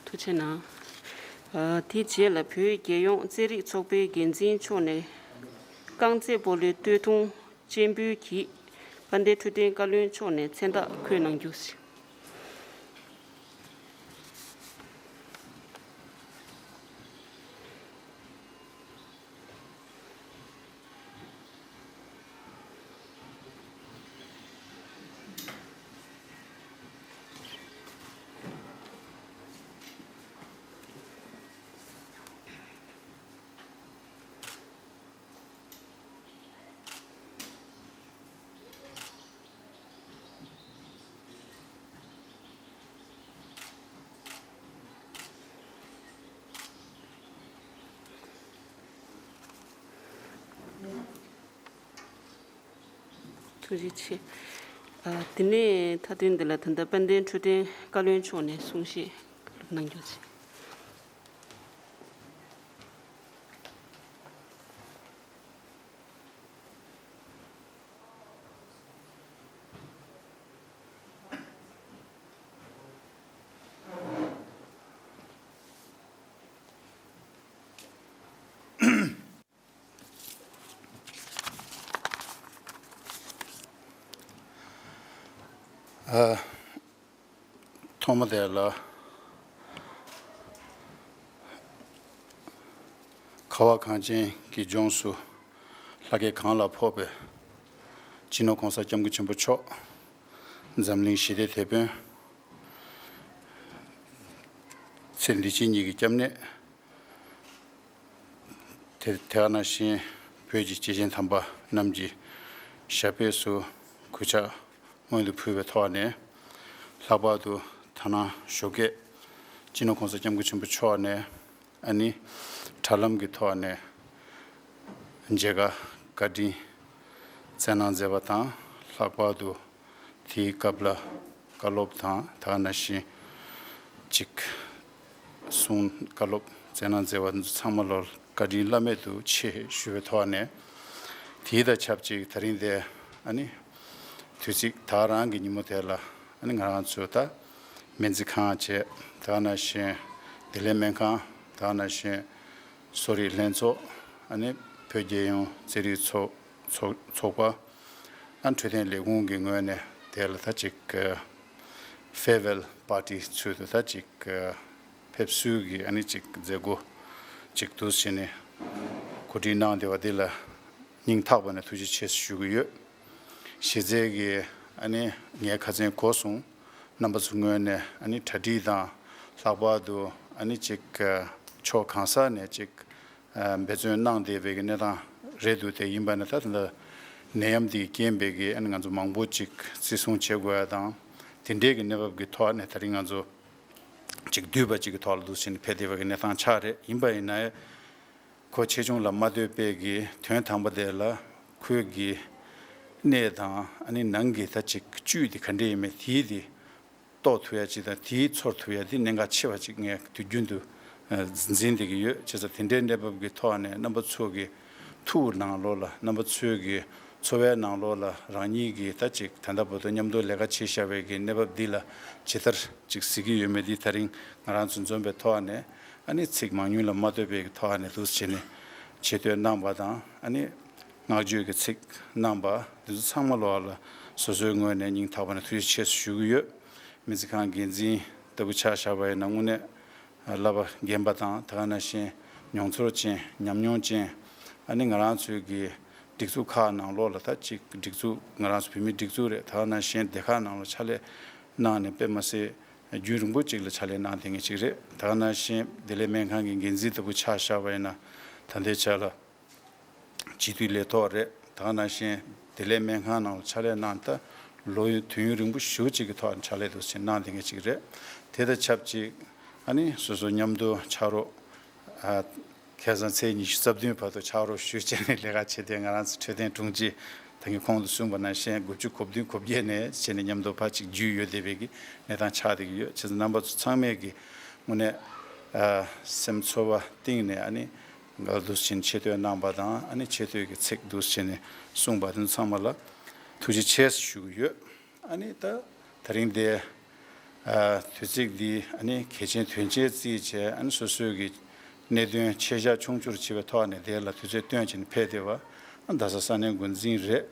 ཐུགས་རྗེ་གནང་། དེའི་རྗེས་ལ་བོད་རྒྱལ་ཡོངས་རྩེད་རིགས་ཚོགས་པའི་འགན་འཛིན་མཆོག་ནས་རྐང་རྩེད་སྤོ་ལོའི་སྟོད་ཐུང་སྤྱན་འབུལ་གྱིས་དཔལ་ལྡན་འཕྲོད་བསྟེན་བཀའ་བློན་མཆོག་ནས་མཚན་རྟགས་འཁོད་གནང་རྒྱུ། ཐུགས་རྗེ་ཆེ། ཨ། དེ་ནས་མཐའ་དོན་འདི་ལ་ད་ལྟ་དཔལ་ལྡན་འཕྲོད་བསྟེན་བཀའ་བློན་མཆོག་ནས་གསུང་བཤད་གནང་རྒྱུ་བྱས། ཨ། ཐོག་མ་དེ་ལ་ཁ་བ་གངས་ཅན་གྱི་ལྗོངས་སུ་ལྷ་སྐལ་གང་ལ་ཕོག་པའི་སྤྱི་ནོར་༸གོང་ས་༸སྐྱབས་མགོན་ཆེན་པོ་མཆོག་འཛམ་གླིང་ཞི་བདེའི་དེད་དཔོན། ཚེ་འདི་ཕྱི་གཉིས་ཀྱི་སྐྱབས་གནས། དེ་དེ་ག་ནང་བཞིན་བོད་ཀྱི་སྐྱེས་ཆེན་དམ་པ་རྣམས་ཀྱི་ཞབས་པད་སུ་གུས་ཕྱག་སྔོན་དུ་ཕུལ་བའི་ཐོག་ནས། ལྷག་པར་དུ་ད་ནང་ཞོགས་ཀས་སྤྱི་ནོར་༸གོང་ས་༸སྐྱབས་མགོན་ཆེན་པོ་མཆོག་ནས་ཨ་ནི་དྲ་ལམ་གྱི་ཐོག་ནས་མཇལ་ཁ་བཀའ་དྲིན་བསྩལ་གནང་མཛད་པ་དང་། ལྷག་པར་དུ་དེའི་སྐབས་ལ་བཀའ་སློབ་དང་། ད་ག་ནང་བཞིན་ཅིག་གསུང་བཀའ་སློབ་སྩལ་གནང་མཛད་པ་ཚང་མ་ལ་བཀའ་དྲིན་བླ་མེད་དུ་ཆེ་ཞུ་བའི་ཐོག་ནས། དེའི་དང་ཆབས་ཅིག་དེ་རིང་འདིར་ཨ་ནི་དུས་ཚིགས་ད་རང་གི་ཉིན་མོ་དེ་ལ་ཨ་ནི་ང་རང་ཚོ་ད་སྨན་རྩིས་ཁང་བཅས། ད་ག་ནང་བཞིན་བདེ་ལེགས་སྨན་ཁང་། ད་ག་ནང་བཞིན་གསོ་རིག་ལྷན་ཚོགས། ཨ་ནི་བོད་རྒྱལ་ཡོངས་རྩེད་རིགས་ཚོགས་ཚོགས་ཚོགས་པ། ཨ། འཕྲོད་བསྟེན་ལས་ཁུངས་ཀྱི་ངོས་ནས་དེ་ལ་ད་ཅིག་ཕེར་ཝེལ་པར་ཊི་ཚུལ་དུ་ད་ཅིག་ཕེབས་བསུའི་གི་ཨ་ནི་ཅིག་མཛད་སྒོ་ཅིག་འདུག་སེ་བྱས་ནས་གོ་སྒྲིག་གནང་བསྡད་པ་འདི་ལ་སྙིང་ཐག་པ་ནས་ཐུགས་རྗེ་ཆེ་ཞུ་གི་ཡོད། གཞི་རྩའི་གི་ཨ་ནི་ངའི་ཁ་སང་གོ་སོང་། རྣམ་པ་ཚོའི་ངོས་ནས་ཨ་ནི་གྲ་སྒྲིག་དང་། ལྷག་པར་དུ་ཨ་ནི་ཅིག་ཕྱོགས་གང་ས་ནས་ཅིག་ཨ། འབད་བརྩོན་གནང་བསྡད་པའི་གི་གནས་སྟངས་རེད་འདུག་དེ་ཡིན་པ་ན་ད་ད་ནད་ཡམས་འདིའི་རྐྱེན་པས་གི་ཨ་ནི་ང་ཚོ་མང་པོ་ཅིག་བརྩི་སྲུང་བྱེད་དགོས་ཡ་དང་། དེ་འདྲའི་གི་གནས་བབ་ཀྱི་ཐོག་ནས་དེ་རིང་ང་ཚོ་ཅིག་འདུས་པ་ཅིག་གི་ཐོག་ལ་འདུག་སེ་བྱས་ནས་ཕེབས་བསྡད་པའི་གི་གནས་སྟངས་ཆགས་རེད། ཡིན་པ་ཡིན་ན་ཡང་ཁོ་ཆེ་ཆུང་ལ་མ་ལྟོས་པའི་གི་དོན་དམ་པ་དེ་ལ་ཁོའི་གི་གནས་དང་ཨ་ནི་ནང་གི་ད་ཅིག་བཅུད་དེ་ག་འདྲ་ཡིན་མིན་དེའི་དེ་རྟོགས་ཐུབ་ཡ་ཅིག་དང་། དེའི་ཚོར་ཐུབ་ཡ་དེ་གནད་འགག་ཆེ་བ་ཅིག་ངས་དུས་རྒྱུན་དུ་འཛིན་བསྡད་ཀྱི་ཡོད། བྱས་ཙང་དེ་འདྲའི་གནས་བབ་ཀྱི་ཐོག་ནས་རྣམ་པ་ཚོ་གི་ཐུགས་ནང་ལོགས་ལ། རྣམ་པ་ཚོའི་གི་འཚོ་བའི་ནང་ལོགས་ལ་རང་ཉིད་ཀྱི་ད་ཅིག་ད་ལྟ་བར་དུ་མཉམ་དུ་ལས་ཀ་བྱས་བཞག་པའི་གི་གནས་བབ་འདི་ལ་ཇི་ལྟར་ཅིག་གཟིགས་ཀྱི་ཡོད་མེད་འདི་ད་རིང་ང་རང་ཚོ་འཛོམས་པའི་ཐོག་ནས་ཨ་ནི་ཚིག་མང་ཉུང་ལ་མ་ལྟོས་པའི་གི་ཐོག་ནས་འདུག་སེ་བྱས་ནས་ཆེ་བསྟོད་གནང་པ་དང་། ཨ་ནི་བསྔགས་བརྗོད་ཀྱི་ཚིག་གནང་པ་འདི་ཚོ་ཚང་མ་ལོགས་ལ་སོ་སོའི་ངོས་ནས་སྙིང་ཐག་པ་ནས་ཐུགས་རྗེ་ཆེ་ཞུ་གི་ཡོད། སྨན་རྩིས་ཁང་འགན་འཛིན་ལྟ་བུ་ཆ་བཞག་པ་ཡིན་ན་དངོས་གནས་བསླབ་པ་རྒན་པ་དང་། ད་ག་ནང་བཞིན་མྱོང་ཚོར་ཅན། ཉམས་མྱོང་ཅན། ཨ་ནི་ང་རང་ཚོའི་གི་སྒྲིག་འཛུགས་ཁག་ནང་ལོགས་ལ་ད་ཅིག་སྒྲིག་འཛུགས་ང་རང་ཚོ་བོད་མིའི་སྒྲིག་འཛུགས་རེད། ད་ག་ནང་བཞིན་སྡེ་ཁག་ནང་ལ་ཕྱག་ལས་གནང་ནས་དཔེ་མ་སྲིད་རྒྱུན་རིང་པོ་ཅིག་ལ་ཕྱག་ལས་གནང་བསྡད་མཁན་ཅིག་རེད། ད་ག་ནང་བཞིན་བདེ་ལེགས་སྨན་ཁང་གི་འགན་འཛིན་ལྟ་བུ་ཆ་བཞག་པ་ཡིན་ན་ད་ལྟའི་ཆ་ལ་སྤྱི་འཐུས་ལས་ཐོག་རེད། ད་ག་ནང་བཞིན་བདེ་ལེགས་སྨན་ཁང་ནང་ལ་ཕྱག་ལས་གནང་སྟེ་ལོ་ཡུན་དུས་ཡུན་རིང་པོ་ཞེ་པོ་ཅིག་གི་ཐོག་ཕྱག་ལས་འདུག་སེ་གནང་བསྡད་མཁན་ཅིག་རེད། དེ་དང་ཆབས་ཅིག་ཨ་ནི་སོ་སོ་མཉམ་དུ་ཕྱག་རོགས། ཨ། ཁ་སང་ཚེས་ཉི་ཤུ་རྩ་བདུན་བར་དུ་ཕྱག་རོགས་ཞུས་བྱས་ནས་ལས་ཀ་བྱས་ཏེ། ང་རང་ཚོ་འཕྲོད་བསྟེན་དྲུང་ཆེ་ད་གིན་གོང་དུ་གསུངས་པ་ནང་བཞིན་དགུ་བཅུ་གོ་བདུན་གོ་བརྒྱད་ནས་བྱས་ནས་མཉམ་དུ་ཕར་ཅིག་བརྒྱུད་ཡོད་བསྡད་པའི་གི་གནས་སྟངས་ཆགས་བསྡད་ཀྱི་ཡོད། བྱས་ཙང་རྣམ་པ་ཚོ་ཚང་མས་གི་དངོས་གནས་ཨ་སེམས་ཚོར་བ་གཏིང་ནས་ཨ་ནི་འདུག་སེ་ཆེ་བསྟོད་གནང་པ་དང་། ཨ་ནི་ཆེ་བསྟོད་ཀྱི་ཚིག་འདུག་སེ་གསུངས་པ་དེ་ཚོ་ཚང་མ་ལ་ཐུགས་རྗེ་ཆེ་ཞུ་གི་ཡོད། ཨ་ནི་ད་དེ་རིང་འདི་ ཨ་དུས་ཚིགས་འདི་ཨ་ནི་གལ་ཆེན་དོན་ཆེན་བརྩིས་བྱས། ཨ་ནི་སོ་སོའི་གི་གནད་དོན་ཆེ་བཞག་ཆུང་ཆུང་བྱེད་པའི་ཐོག་ནས་དེ་ལ་དུས་ཚོད་བཏོན་བྱས་ནས་ཕེབས་བསྡད་པ། ཨ་རྡ་ས་ས་གནས་འགོ་འཛིན་རེད།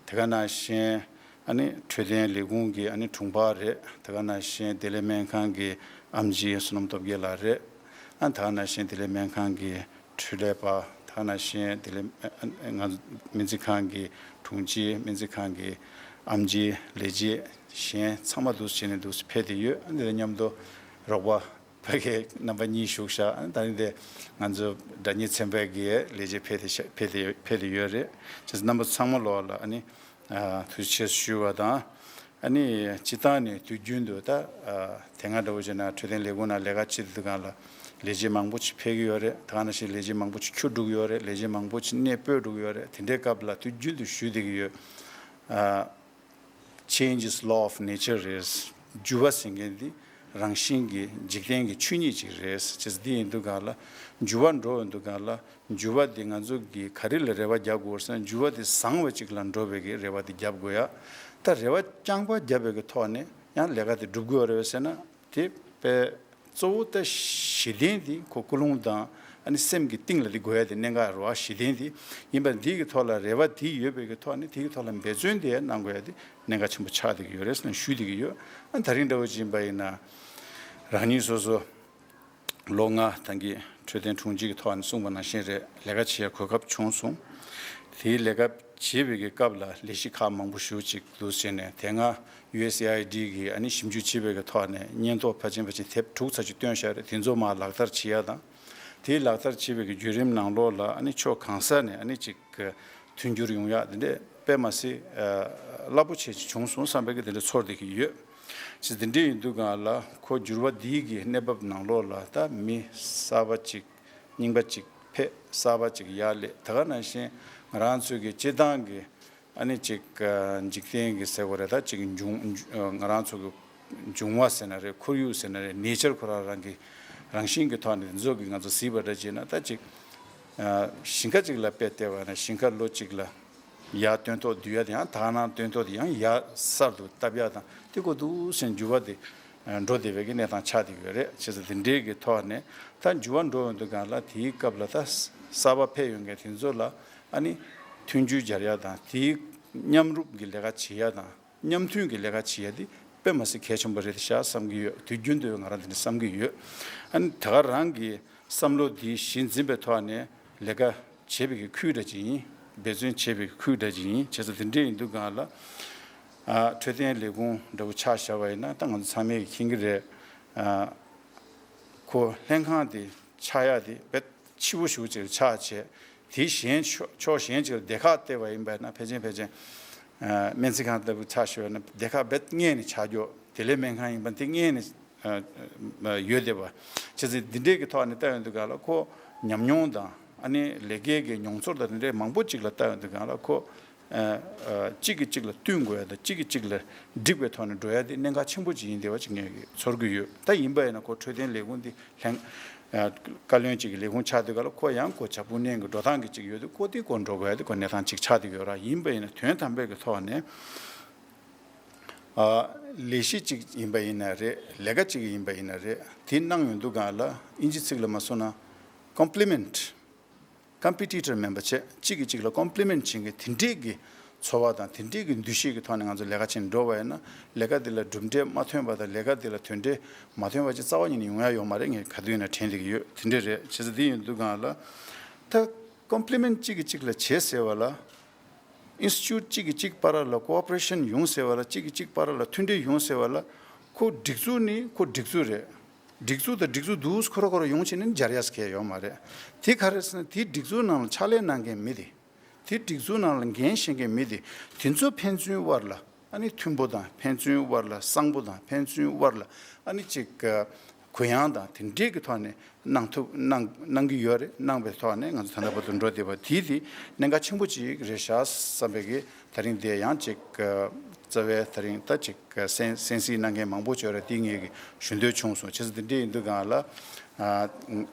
དེ་ག་ནང་བཞིན་ཨ་ནི་འཕྲོད་བསྟེན་ལས་ཁུངས་ཀྱི་ཨ་ནི་དྲུང་འཕར་རེད། དེ་ག་ནང་བཞིན་བདེ་ལེགས་སྨན་ཁང་གི་ཨེམ་ཆི་བསོད་ནམས་སྟོབས་རྒྱལ་ལགས་རེད། ཨ་དེ་ག་ནང་བཞིན་བདེ་ལེགས་སྨན་ཁང་གི་འཕྲུལ་ལས་པ། དེ་ག་ནང་བཞིན་བདེ་ལེགས་ཨ་ང་སྨན་རྩིས་ཁང་གི་དྲུང་ཆེ། སྨན་རྩིས་ཁང་གི་ཨེམ་ཆི། ལས་བྱེད་གཞན་ཚང་མ་འདུག་སེ་བྱས་ནས་འདུག་སེ་ཕེབས་བསྡད་ཡོད། ཨ་འདི་དང་མཉམ་དུ་རོགས་པ་ཕ་གི་རྣམ་པ་གཉིས་བཞུགས་ཤག་ཨ་ད་ནི་དེ་ང་ཚོ་དགྲ་གཉེན་ཚན་པ་གི་ལས་བྱེད་ཕེབས་ཏེ་ཤ་ཕེབས་ཏེ་ཕེབས་ཏེ་ཡོད་རེད། བྱས་ཙང་རྣམ་པ་ཚང་མ་ལོག་ལ་ཨ་ནི་ཨ་ཐུགས་རྗེ་ཆེ་ཞུ་བ་དང་། ཨ་ནི་སྤྱིར་བཏང་ནས་དུས་རྒྱུན་དུ་ད་ཨ་དེ་སྔ་འདྲ་བོ་བྱས་ན་འཕྲོད་བསྟེན་ལས་ཁུངས་ནང་ལས་ཀ་བྱེད་དུས་སྒང་ལ་ལས་བྱེད་མང་པོ་ཅིག་ཕེབས་ཀྱི་ཡོད་རེད། དེ་ག་ནང་བཞིན་ལས་བྱེད་མང་པོ་ཅིག་འཁྱུར་འགྲོ་གི་ཡོད་རེད། ལས་བྱེད་མང་པོ་ཅིག་གནས་སྤོས་འགྲོ་གི་ཡོད་རེད། དེ་འདྲའི་སྐབས་ལ་དུས་རྒྱུན་དུ་ཞུ་བསྡད་ཀྱི་ཡོད། ཨ། Change is law of nature རེད། འགྱུར་བ་ཟེར་མཁན་འདི་རང་བཞིན་གྱི་འཇིག་རྟེན་གྱི་ཆོས་ཉིད་ཅིག་རེད། བྱས་ཙང་འདི་ཡིན་དུས་སྒང་ལ་འགྱུར་བ་འགྲོ་ཡོང་དུས་སྒང་ལ་འགྱུར་བ་འདི་ང་ཚོ་གིས་ག་རེ་ལ་རེ་བ་རྒྱག་དགོས་ཟེར་ན། འགྱུར་བ་འདི་བཟང་བ་ཅིག་ལ་འགྲོ་བའི་གི་རེ་བ་འདི་རྒྱབ་དགོས་ཡ། ད་རེ་བ་རྐྱང་པ་རྒྱབ་པའི་གི་ཐོག་ནས་ཡང་ལས་ཀ་དེ་སྒྲུབ་དགོས་རེད་ཟེར་ན། དེ་དཔེ་གཙོ་བོ་ད་གཞི་རྟེན་དེ་ཁོ་ཀུན་སློང་དང་ཨ་ནི་སེམས་ཀྱི་གཏིང་ལ་དེ་དགོས་ཡ་དེ་གནད་འགག་རེད་བ། གཞི་རྟེན་དེ་ཡིན་པ་འདི་གི་ཐོག་ལ་རེ་བ་དེ་ཡོད་པའི་གི་ཐོག་ནས་དེ་གི་ཐོག་ལ་འབད་བརྩོན་དེ་གནང་དགོས་ཡ་དེ་གནད་འགག་ཆེན་པོ་ཆགས་བསྡད་ཀྱི་ཡོད་རེད་ཟེར་ནས་ཞུ་བསྡད་ཀྱི་ཡོད། ཨ་ད་རིང་འདྲ་བོ་ཅིག་ཡིན་པ་ཡིན་ན་རང་ཉིད་སོ་སོ་ལོ་ལྔ་ད་གིན་འཕྲོད་བསྟེན་དྲུང་ཆེ་གི་ཐོག་ནས་གསུངས་པ་ནང་བཞིན་རེད། ལས་ཀ་བྱེད་ཡ་གོ་སྐབས་བྱུང་སོང་། དེའི་ལས་ཀ་བྱེད་པའི་གི་སྐབས་ལ་ལས་གཞི་ཁག་མང་པོ་ཞེ་པོ་ཅིག་འདུག་སེ་བྱས་ནས། དེ་སྔ་ཡུ་ཨེས་ཨེ་ཨའི་ཌི་གིས་ཨ་ནི་ཞིབ་འཇུག་བྱེད་པའི་གི་ཐོག་ནས་སྙན་ཐོ་ཕལ་ཆེར་ཕལ་ཆེར་དེབ་དྲུག་ཙམ་ཅིག་བཏོན་བཞག་རེད། དེ་ཚོ་མར་ལག་བསྟར་བྱེད་ཡ་དང་། དེའི་ལག་བསྟར་བྱེད་པའི་གི་བརྒྱུད་རིམ་ནང་ལོགས་ལ་ཨ་ནི་ཕྱོགས་གང་ས་ནས་ཨ་ནི་ཅིག་མཐུན་འགྱུར་ཡོང་ཡ་དེ་འདྲས་དཔེ་མ་སྲིད་རླབས་པོ་ཆེ་ཅིག་བྱུང་སོང་བསམ་པའི་གི་དེ་འདྲས་ཚོར་བསྡད་ཀྱི་ཡོད། ཅིག་དེ་འདྲས་ཡིན་དུས་སྒང་ལ་ཁོ་འགྱུར་བ་འདིའི་གི་གནས་བབ་ནང་ལོགས་ལ་ད་མི་གསར་པ་ཅིག་རྙིང་པ་ཅིག་ཕེབས། གསར་པ་ཅིག་ཡར་སླེབས། དེ་ག་ནང་བཞིན་ང་རང་ཚོའི་གི་སྤྱིར་བཏང་གི་ཨ་ནི་ཅིག་འཇིག་རྟེན་གྱི་ཟེར་དགོས་རེད། ད་ཅིག་འབྱུང་ང་རང་ཚོ་གི་འབྱུང་བ་ཟེར་ན་རེད། ཁོར་ཡུག་ཟེར་ན་རེད། ནེ་ཅར་ཁོ་རང་རང་གི་རང་བཞིན་གྱི་ཐོག་ནས་འདི་ཚོ་གི་ང་ཚོ་གཟིགས་པ་འདྲ་བྱས་ན་ད་ཅིག་ཞིང་ཁ་ཅིག་ལ་དཔེ་བལྟས་པ་ན་ཞིང་ཁ་ལོ་གཅིག་ལ་ཡར་སྟོན་ཐོག་བསྡུ་ཡ་དེ་ཡང་དག་སྣང་སྟོན་ཐོག་དེ་ཡང་ཡར་གསར་དུ་བཏབ་ཡ་དང་དེ་གོ་འདུག་སེ་འགྱུར་བ་དེ་འགྲོ་བསྡད་པའི་གི་གནས་སྟངས་ཆགས་བསྡད་ཡོད་རེད། བྱས་ཙང་དེ་འདྲའི་གི་ཐོག་ནས་ད་འགྱུར་བ་འགྲོ་ཡོང་དུས་སྒང་ལ་དེའི་སྐབས་ལ་ད་གསར་པ་ཕེབས་ཡོང་མཁན་དེ་ཚོ་ལ་ཨ་ནི་མཐུན་འགྱུར་སྦྱར་ཡ་དང་། དེའི་མཉམ་རུབ་ཀྱི་ལས་ཀ་བྱེད་ཡ་དང་། མཉམ་མཐུན་གྱི་ལས་ཀ་བྱེད་ཡ་དེ་དཔེ་མ་སྲིད་གལ་ཆེན་པོ་རེད་ཤག་བསམ་གྱི་ཡོད། དུས་རྒྱུན་དུ་ང་རང་དེ་འདྲ་བསམ་གྱི་ཡོད། ཨ་ནི་ད་ག་རང་གི་བསམ་བློ་འདི་གཞི་འཛིན་པའི་ཐོག་ནས་ལས་ཀ་བྱེད་པའི་གི་ཁུལ་འདྲ་ཅིག་ཡིན། འབད་བརྩོན་བྱེད་པའི་གི་ཁུལ་འདྲ་ཅིག་ཡིན། བྱས་ཙང་དེ་འདྲ་ཡིན་དུས་སྒང་ལ་ཨ་འཕྲོད་བསྟེན་ལས་ཁུངས་འདྲ་བོ་ཆ་བཞག་པ་ཡིན་ན་ད་ང་ཚོ་ཚང་མས་མཁྱེན་གྱི་རེད། ཨ་ཁོ་ལྷན་ཁང་དེ་ཆགས་ཡ་དེ་དཔེ་ཆེ་བོ་ཞེ་པོ་ཅིག་ཆགས་བྱས། དེ་གཞན་ཕྱོགས་ཕྱོགས་གཞན་ཅིག་ལ་སྡེ་ཁག་བལྟས་པ་ཡིན་པ་ན་ཕལ་ཆེར་ཕལ་ཆེར་ཨ་སྨན་རྩིས་ཁང་ལྟ་བུ་ཆ་བཞག་ན་སྡེ་ཁག་རྦད་ངོས་ནས་ཆགས་རྒྱུ། བདེ་ལེགས་སྨན་ཁང་ཡིན་པ་དེ་ངོས་ནས་ཨ་ཨ་ཡོད་བསྡད་པ། བྱས་ཙང་འདི་འདྲའི་གི་ཐོག་ནས་ལྟ་ཡོང་དུས་སྒང་ལ་ཁོ་ཉམས་མྱོང་དང་ཨ་ནི་ལས་ཀའི་གི་མྱོང་ཚོར་དང་དེ་འདྲའི་མང་པོ་ཅིག་ལ་ལྟ་ཡོང་དུས་སྒང་ལ་ཁོ་ཨ་ཨ་གཅིག་གིས་གཅིག་ལ་བསྟུན་དགོས་ཡ་དང་གཅིག་གིས་གཅིག་ལ་འགྲིག་པའི་ཐོག་ནས་འགྲོ་ཡ་དེ་གནད་འགག་ཆེན་པོ་ཅིག་ཡིན་བསྡད་པ་ཅིག་ངས་གི་ཚོར་གི་ཡོད། ད་ཡིན་པ་ཡིན་ན་ཁོ་འཕྲོད་བསྟེན་ལས་ཁུངས་འདི་ལྷན་ཨ་བཀའ་བློན་གཅིག་གི་ལས་ཁུངས་ཆགས་དུས་སྒང་ལ་ཁོ་ཡང་ཁོ་བྱ་སྤུ་ནན་གྱི་འགྲོ་སྟངས་ཀྱི་གཅིག་ཡོད་དུས་ཁོ་དེ་ཁོ་འགྲོ་དགོས་ཡ་དེ་ཁོ་གནས་སྟངས་གཅིག་ཆགས་བསྡད་ཡོད་ར། ཡིན་པ་ཡིན་ན་དོན་དམ་པའི་གི་ཐོག་ནས་ཨ་ལས་གཞི་གཅིག་ཡིན་པ་ཡིན་ན་རེད། ལས་ཀ་གཅིག་ཡིན་པ་ཡིན་ན་རེད། དེ་གནང་ཡོང་དུས་སྒང་ལ་ཨིན་ཇི་ཚིག་ལ་མ་སོང་ན་ཀོམ་པི་ལི་མེན་ཊི། ཀམ་པི་ཊི་ཊར་མིན་པ་བྱས། གཅིག་གིས་གཅིག་ལ་ཀོམ་པི་ལི་མེན་ཊི་བྱེད་མཁན་དེ་འདྲས་ཀྱི་ཚོར་བ་དང་དེ་འདྲས་ཀྱི་འདུ་ཤེས་ཀྱི་ཐོག་ནས་ང་ཚོ་ལས་ཀ་བྱེད་འགྲོ་བ་ཡིན་ན། ལས་ཀ་དེ་ལ་གྲུབ་འབྲས་མ་ཐོན་པ་དང་ལས་ཀ་དེ་ལ་དོན་འབྲས་མ་ཐོན་པ་ཅིག་རྩ་བ་ཉིད་ནས་ཡོང་ཡ་ཡོད་མ་རེད། ངས་ག་དུས་ཡིན་ན་དྲན་བསྡད་ཀྱི་ཡོད། དེ་འདྲས་རེད། བྱས་ཙང་དེ་ཡིན་དུས་སྒང་ལ་ད་ཀོམ་པི་ལི་མེན་ཊི་གཅིག་གིས་གཅིག་ལ་བྱེད་ཟེར་བ་ལ། ཨིན་སི་ཊི་ཊུཊ་གཅིག་གིས་གཅིག་བར་ལ་ཀོ་ཨོ་པ་རེ་ཤན་ཡོང་ཟེར་བ་ལ། གཅིག་གིས་གཅིག་བར་ལ་མཐུན་འབྲེལ་ཡོང་ཟེར་བ་ལ། ཁོ་སྒྲིག་འཛུགས་ནི་ཁོ་སྒྲིག་འཛུགས་རེད། སྒྲིག་འཛུགས་དང་སྒྲིག་འཛུགས་འདུག་ཁོ་ར་ཁོ་ར་ཡོང་བྱས་ནས་སྦྱར་ཡ་ཟེར་མཁན་ཡོད་མ་རེད། དེ་ག་རེ་ཟེར་ན་དེ་སྒྲིག་འཛུགས་ནང་ལ་ཕྱག་ལས་གནང་མཁན་མི་དེ། དེ་སྒྲིག་འཛུགས་ནང་ལ་འགན་བཞེས་མཁན་མི་དེ། དེ་ཚོ་ཕན་ཚུན་དབར་ལ་ཨ་ནི་མཐུན་པོ་དང་ཕན་ཚུན་དབར་ལ་བཟང་པོ་དང་ཕན་ཚུན་དབར་ལ་ཨ་ནི་ཅིག་གུ་ཡངས་དང་དེ་འདྲས་ཀྱི་ཐོག་ནས་གནང་ཐུབ་གནང་གནང་གི་ཡོད་རེད། གནང་པའི་ཐོག་ནས་ང་ཚོ་ད་ལྟ་བར་དུ་འགྲོ་བསྡད་པ་དེ་དེ་གནད་འགག་ཆེན་པོ་ཅིག་རེད་ཤག་བསམ་པའི་གི་ད་རིང་དེ་ཡང་ཅིག་རྩ་བའི་ད་རིང་ད་ཅིག་གསན་གསན་གཟིགས་གནང་མཁན་མང་པོ་ཅིག་ཡོད་རེད། དེ་ངས་གི་ཞུ་འདོད་བྱུང་སོང་། བྱས་ཙང་དེ་འདྲས་ཡིན་དུས་སྒང་ལ་ཨ་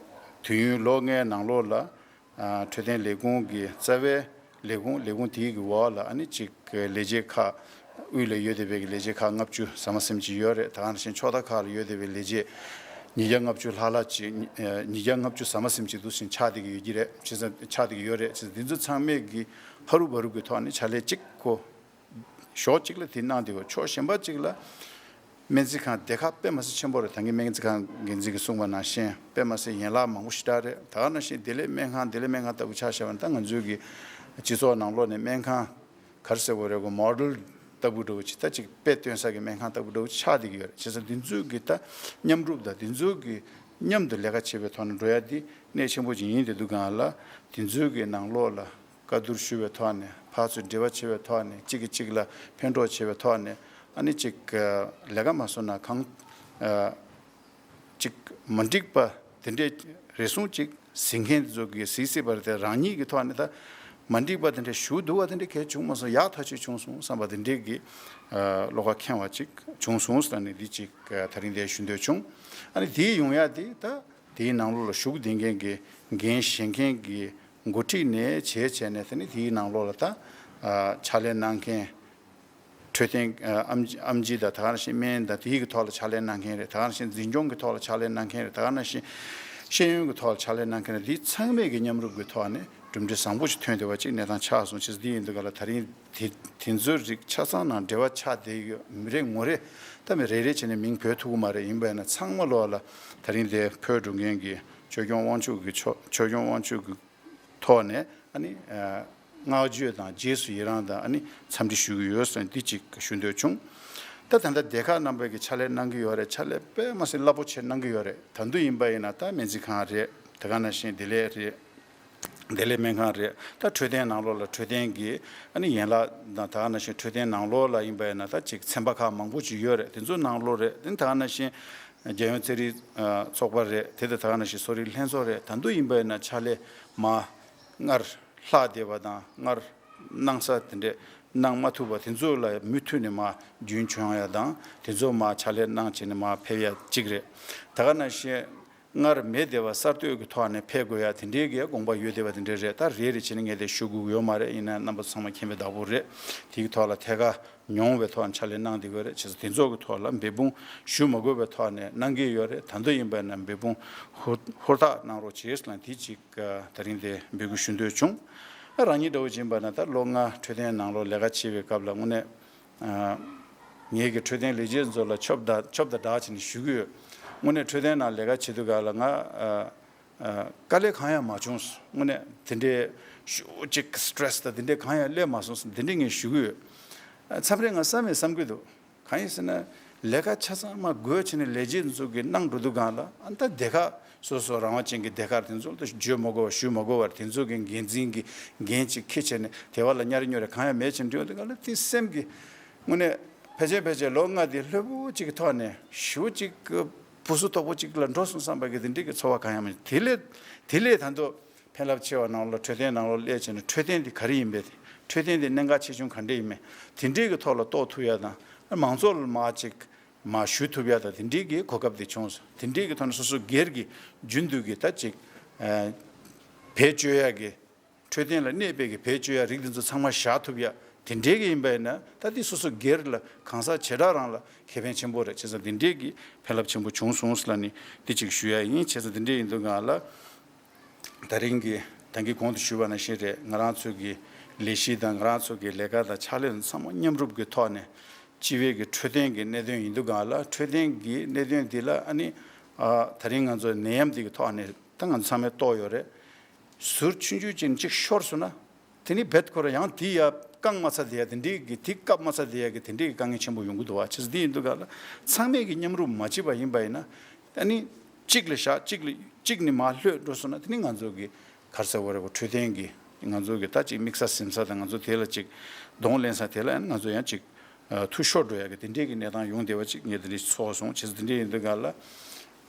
དུས་ཡུན་ལོ་ལྔའི་ནང་ལོགས་ལ་ཨ་འཕྲོད་བསྟེན་ལས་ཁུངས་ཀྱི་རྩ་བའི་ལས་ཁུངས་ལས་ཁུངས་དེའི་གི་འོག་ལ་ཨ་ནི་ཅིག་ལས་བྱེད་ཁག་ དབུས་ལ་ཡོད་བསྡད་པའི་ལས་བྱེད་ཁག་ལྔ་བཅུ་ཟ་མ་ཟིན་ཅིག་ཡོད་རེད། ད་ག་ནང་བཞིན་ཕྱོགས་མཐའ་ཁག་ལ་ཡོད་བསྡད་པའི་ལས་བྱེད་ཉིས་བརྒྱ་ལྔ་བཅུ་ལྷག་ལྷག་ཅིག་ཉིས་བརྒྱ་ལྔ་བཅུ་ཟ་མ་ཟིན་ཅིག་འདུག་ཟིན་ཆགས་བསྡད་ཀྱི་ཡོད་ཀྱི་རེད། བྱས་ཙང་ཆགས་བསྡད་ཀྱི་ཡོད་རེད། བྱས་ཙང་འདི་ཚོ་ཚང་མས་ཀྱི་ཧ་རུབ་བ་རུབ་ཀྱི་ཐོག་ནས་ཕྱག་ལས་གཅིག་ཁོ་ཕྱོགས་གཅིག་ལ་དེ་གནང་བསྡད་ཡོད། ཕྱོགས་གཞན་པ་གཅིག་ལ་སྨན་རྩིས་ཁང་སྡེ་ཁག་དཔེ་མ་སྲིད་ཆེན་པོ་རེད། ད་གིན་སྨན་རྩིས་ཁང་འགན་འཛིན་གྱིས་གསུངས་པ་ནང་བཞིན་དཔེ་མ་སྲིད་ཡན་ལག་མང་པོ་ཞེ་དྲག་རེད། ད་ག་ནང་བཞིན་བདེ་ལེགས་སྨན་ཁང་བདེ་ལེགས་སྨན་ཁང་ལྟ་བུ་ཆ་བཞག་པ་ན། ད་ང་ཚོའི་གི་སྤྱི་ཚོགས་ནང་ལོགས་ནས་སྨན་ཁང་ག་རེ་ཟེར་དགོས་རེད། གོ་མོ་ཌེལ་ལྟ་བུ་འདྲ་བོ་ཅིག་ད་ཅིག་དཔེ་སྟོན་ས་གི་སྨན་ཁང་ལྟ་བུ་འདྲ་བོ་ཆགས་བསྡད་ཀྱི་ཡོད་རེད། བྱས་ཙང་འདི་ཚོའི་གི་ད་མཉམ་རུབ་དང་འདི་ཚོའི་གི་མཉམ་དུ་ལས་ཀ་བྱེད་པའི་ཐོག་ནས་འགྲོ་ཡ་འདི་གནད་ཆེན་པོ་ཅིག་ཡིན་བསྡད་འདུག་ག་ལ། འདི་ཚོའི་གི་ནང་ལོགས་ལ་བཀའ་བསྡུར་ཞུ་བའི་ཐོག་ནས་ཕར་ཚུར་འབྲེལ་བ་བྱེད་པའི་ཐོག་ནས་གཅིག་གིས་གཅིག་ལ་ཕན་གྲོགས་བྱེད་པའི་ཐོག་ནས་ཨ་ནི་ཅིག་ལས་ཀ་མ་བཟོ་ན་གང་ཅིག་མ་འགྲིག་པ་དེ་འདྲའི་རེ་ཟུང་ཅིག་ཟིན་མཁན་དེ་ཚོ་གིས་ཟིན་སྲིད་པ་རེད་དེ། རང་ཉིད་ཀྱི་ཐོག་ནས་ད་མ་འགྲིག་པ་དེ་འདྲ་ཞུ་སྡུག་པ་དེ་འདྲ་གལ་བྱུང་མ་སོང་། ཡག་ཐག་ཆོད་བྱུང་སོང་བསམ་པ་དེ་འདྲའི་གི་བློ་ཁ་ཁེངས་པ་ཅིག་བྱུང་སོང་ཟེར་ནས་འདི་ཅིག་དེ་རིང་འདིར་ཞུ་འདོད་བྱུང་། ཨ་ནི་དེའི་ཡོང་ཡ་དེ་ད་དེའི་ནང་ལོགས་ལ་ཞུགས་བསྡད་མཁན་གྱི་འགན་བཞེས་མཁན་གྱི་འགོ་ཁྲིད་ནས་བྱས་བྱས་ནས་དེ་ནི་དེའི་ནང་ལོགས་ལ་ད་ཕྱག་ལས་གནང་མཁན། འཕྲོད་བསྟེན་ཨམ་ཨམ་ཆི་དང་ད་ག་ནང་བཞིན་སྨན་དང་དེའི་གི་ཐོག་ལ་ཕྱག་ལས་གནང་མཁན་རེད། ད་ག་ནང་བཞིན་འཛིན་སྐྱོང་གི་ཐོག་ལ་ཕྱག་ལས་གནང་མཁན་རེད། ད་ག་ནང་བཞིན་ཤེས་ཡོན་གྱི་ཐོག་ལ་ཕྱག་ལས་གནང་མཁན་རེད། འདི་ཚང་མས་ཀྱི་མཉམ་རུབ་ཀྱི་ཐོག་ནས་གྲུབ་འབྲས་བཟང་པོ་ཞིག་ཐོན་བསྡད་པ་ཅིག་གནས་སྟངས་ཆགས་སོང་། བྱས་ཙང་འདི་ཡིན་དུས་ག་ལ་ད་རིང་དེ་དེ་ཚོའི་རིགས་ཆ་ཚང་ནང་འབྲེལ་བ་ཆགས་བསྡད་ཡོད། མི་རེ་ངོ་རེ་ད་མི་རེ་རེ་བྱས་ནས་མིང་འབོད་ཐུབ་ཀྱི་མ་རེད། ཡིན་པས་ན་ཚང་མ་ལོག་ལ་ད་རིང་དེ་ཕེབས་འགྲོ་མཁན་གྱི་ཆོས་སྐྱོང་དབང་ཕྱུག་གི་ཆོས་ཆོས་སྐྱོང་དབང་ཕྱུག་གི་ཐོག་ནས་ཨ་ནི་བསྔགས་བརྗོད་དང་རྗེས་སུ་ཡི་རང་དང་ཨ་ནི་འཚམས་འདྲི་ཞུ་གི་ཡོད་ཟེར་འདི་གཅིག་ཞུ་འདོད་བྱུང་། ད་ད་ལྟ་སྡེ་ཁག་རྣམ་པ་གི་ཕྱག་ལས་གནང་གི་ཡོད་རེད། ཕྱག་ལས་དཔེ་མ་སྲིད་རླབས་པོ་ཆེ་གནང་གི་ཡོད་རེད། ད་དུང་ཡིན་པ་ཡིན་ན་ད་སྨན་རྩིས་ཁང་རེད། དེ་ག་ནང་བཞིན་བདེ་ལེགས་རེད། བདེ་ལེགས་སྨན་ཁང་རེད། ད་འཕྲོད་བསྟེན་ནང་ལོགས་ལ་འཕྲོད་བསྟེན་གྱི་ཨ་ནི་ཡན་ལག་དང་ད་ག་ནང་བཞིན་འཕྲོད་བསྟེན་ནང་ལོགས་ལ་ཡིན་པ་ཡིན་ན་ད་ཅིག་ཚན་པ་ཁག་མང་པོ་ཅིག་ཡོད་རེད། དེ་ཚོའི་ནང་ལོགས་རེད། དེ་ད་ག་ནང་བཞིན་རྒྱལ་ཡོངས་ཚན་རིག་ཚོགས་པ་རེད། དེ་ད་ད་ག་ནང་བཞིན་གསོ་རིག་ལྷན་ཚོགས་རེད། ད་དུང་ཡིན་པ་ཡིན་ན་ཕྱག་ལས་མ་སྔར་ལྷག་བསྡད་པ་དང་སྔར་གནང་ས་དེ་འདྲས་གནང་མ་ཐུབ་པ་དེ་ཚོ་ལ་མུ་མཐུད་ནས་མར་རྒྱུན་འཁྱོངས་ཡ་དང་དེ་ཚོ་མར་ཕྱག་ལས་གནང་བྱས་ནས་མར་ཕེབས་ཡ་གཅིག་རེད། ད་ག་ནང་བཞིན་སྔར་མེད་བསྡད་པ་གསར་གཏོད་ཀྱི་ཐོག་ནས་ཕེབས་དགོས་ཡ་དེ་འདྲའི་གི་དགོངས་པ་ཡོད་བསྡད་པ་དེ་འདྲས་རེད། ད་རེ་རེ་བྱས་ནས་ངས་དེ་ཞུ་དགོས་ཀྱི་ཡོད་མ་རེད། ཡིན་ན་རྣམ་པ་ཚང་མ་མཁྱེན་པའི་བདག་པོ་རེད། དེའི་ཐོག་ལ་ཐད་ཀར་མྱོང་བའི་ཐོག་ནས་ཕྱག་ལས་གནང་བསྡད་ཀྱི་ཡོད་རེད། བྱས་ཙང་དེ་ཚོ་གི་ཐོག་ལ་འབད་འབུངས་ཞུ་མ་དགོས་པའི་ཐོག་ནས་གནང་གི་ཡོད་རེད། ད་དུང་ཡིན་པ་ན་འབད་འབུངས་ཧུར་ཧུར་ཐག་གནང་རོགས་བྱེད་ཟེར་ལ་དེ་གཅིག་ད་རིང་དེ་འབོད་སྐུལ་ཞུ་འདོད་བྱུང་། རང་ཉིད་འདྲ་བོ་ཡིན་པ་ན་ད་ལོ་ལྔ་འཕྲོད་བསྟེན་ནང་ལོགས་ལས་ཀ་བྱེད་པའི་སྐབས་ལ་དངོས་གནས་ངེད་ཀྱི་འཕྲོད་བསྟེན་ལས་བྱེད་ཚོ་ལ་ཆོབ་དང་ཆོབ་དང་སྦྲགས་བྱས་ནས་ཞུ་གི་ཡོད། དངོས་གནས་འཕྲོད་བསྟེན་ནང་ལས་ཀ་བྱེད་དུས་ག་ལ་ང་དཀའ་ལས་གང་ཡང་མ་བྱུང་། དངོས་གནས་དེ་འདྲའི་ཞུ་གཅིག་སི་ཊེ་རེ་སི་དང་དེ་འདྲའི་གང་ཡང་སླེབས་མ་སོང་། དེ་འདྲའི་ངས་ཞུ་གི་ཡོད། མཚམས་རེ་ང་བསམ་མེད་བསམ་གི་འདུག་གང་ཡིན་ཟེར་ན། ལས་ཀ་ཆ་ཚང་མ་དགོས་བྱས་ནས་ལས་བྱེད་ཚོ་གིས་གནང་འགྲོ་དུས་སྒང་ལ་ཨ་ད་སྡེ་ཁག་སོ་སོ་རང་དབང་ཅན་གྱི་སྡེ་ཁག་དེ་ཚོ་ལ་བརྗོད་མ་དགོས་པ་ཞུ་མ་དགོས་པར་དེ་ཚོ་གི་འགན་འཛིན་གྱི་འགན་ཅིག་འཁྱེར་བྱས་ནས་དེ་བ་ལ་གཉའ་རེ་སྨྱོ་རེ་གང་ཡང་མེད་བྱས་འགྲོ་དུས་སྒང་ལ་དེ་སེམས་ཀྱི་དངོས་གནས་ཕལ་ཆེར་ཕལ་ཆེར་ལོ་ལྔ་དེ་ལྷོད་པོ་ཅིག་གི་ཐོག་ནས་ཞུ་ཅིག་བུ་སུ་དོག་པོ་ཅིག་ལ་འགྲོ་སོང་བསམ་པ་གི་དེ་འདྲའི་གི་ཚོར་བ་གང་ཡང་མེད། དེ་ལས་དེ་ལས་ད་དུང་ཕན་རླབས་ཆེ་བ་ནང་ལ་འཕྲོད་བསྟེན་ནང་ལོགས་སླེབས་བྱས་ནས་འཕྲོད་བསྟེན་དེ་ག་རེ་ཡིན་པས། འཕྲོད་བསྟེན་དེ་གནད་འགག་ཆེ་ཆུང་ག་འདྲ་ཡིན་མིན་དེ་འདྲའི་གི་ཐོག་ལ་རྟོགས་ཐུབ་ཡ་དང་། མང་ཚོགས་ལ་མར་ཅིག་མར་ཞུ་ཐུབ་ཡ་དང་དེ་འདྲའི་གི་གོ་སྐབས་དེ་བྱུང་སོང་། དེ་འདྲའི་གི་ཐོག་ནས་སོ་སོ་སྒེར་གྱི་རྒྱུན་དུ་གི་ད་ཅིག་ཨ་བེད་སྤྱོད་ཡ་གི་འཕྲོད་བསྟེན་ལ་གནས་པའི་གི་བེད་སྤྱོད་ཡ་རིགས་དེ་ཚོ་ཚང་མ་བཞག་ཐུབ་ཡ་དེ་འདྲའི་གི་ཡིན་པ་ཡིན་ན་ད་དེ་སོ་སོ་སྒེར་ལ་གང་ཟག་བྱེ་བྲག་རང་ལ་ཁེ་ཕན་ཆེན་པོ་རེད། བྱས་ཙང་དེ་འདྲའི་གི་ཕན་རླབས་ཆེན་པོ་བྱུང་སོང་ལ་ནི་དེ་ཅིག་ཞུ་ཡ་ཡིན། བྱས་ཙང་དེ་འདྲའི་ཡིན་དུས་སྒང་ལ། ད་རིང་གི་ད་གིན་གོང་དུ་ཞུས་པ་ནང་བཞིན་རེད། ང་རང་ཚོ་གི་ལས་གཞི་དང་ང་རང་ཚོ་གི་ལས་ཀ་དང་ཕྱག་ལས་ཚང་མ་མཉམ་རུབ་ཀྱི་ཐོག་ནས་སྤྱི་པའི་གི་འཕྲོད་བསྟེན་གྱི་གནད་དོན་ཡིན་དུས་སྒང་ལ་འཕྲོད་བསྟེན་གྱི་གནད་དོན་འདི་ལ་ཨ་ནི་ཨ་ད་རིང་ང་ཚོ་ནད་ཡམས་འདི་གི་ཐོག་ནས་ད་ང་ཚོ་ཚང་མས་རྟོགས་ཡོད་རེད། ཟུར་ཆུང་ཆུང་ཅིག་ཅིག་ཤོར་སོང་ན། དེ་ནི་བེད་ཁོ་ར་ཡང་དེ་ཡ་བཀང་མ་ཚར་དེ་ཡ་དེ་འདྲའི་གི་དེ་བཀབ་མ་ཚར་དེ་ཡ་གི་དེ་འདྲའི་གི་དཀའ་ངལ་ཆེན་པོ་ཡོང་གི་འདུག་བ། བྱས་ཙང་དེ་ཡིན་དུས་སྒང་ལ་ཚང་མས་གི་མཉམ་རུབ་མ་བྱས་པ་ཡིན་པ་ཡིན་ན་ཨ་ནི་གཅིག་ལ་བཞག་གཅིག་ལ་གཅིག་ནི་མར་ལྷོད་འགྲོ་སོང་ན་དེ་ནི་ང་ཚོ་གི་ག་རེ་ཟེར་བ་རེད་གོ། འཕྲོད་བསྟེན་གི་ང་ཚོ་གི་ད་ཅིག་དམིགས་ས་ཟིན་ས་དང་ང་ཚོ་དེ་ལ་ཅིག་གདོང་ལེན་ས་དེ་ལ་ཨ་ནི་ང་ཚོ་ཡང་ཅིག་ཨ་འཐུས་ཤོར་འགྲོ་ཡ་གི་དེ་འདྲའི་གི་གནས་སྟངས་ཡོང་བསྡད་པ་ཅིག་ངས་དེ་འདྲའི་ཚོར་སོང་། བྱས་ཙང་དེ་འདྲའི་ཡིན་དུས་སྒང་ལ་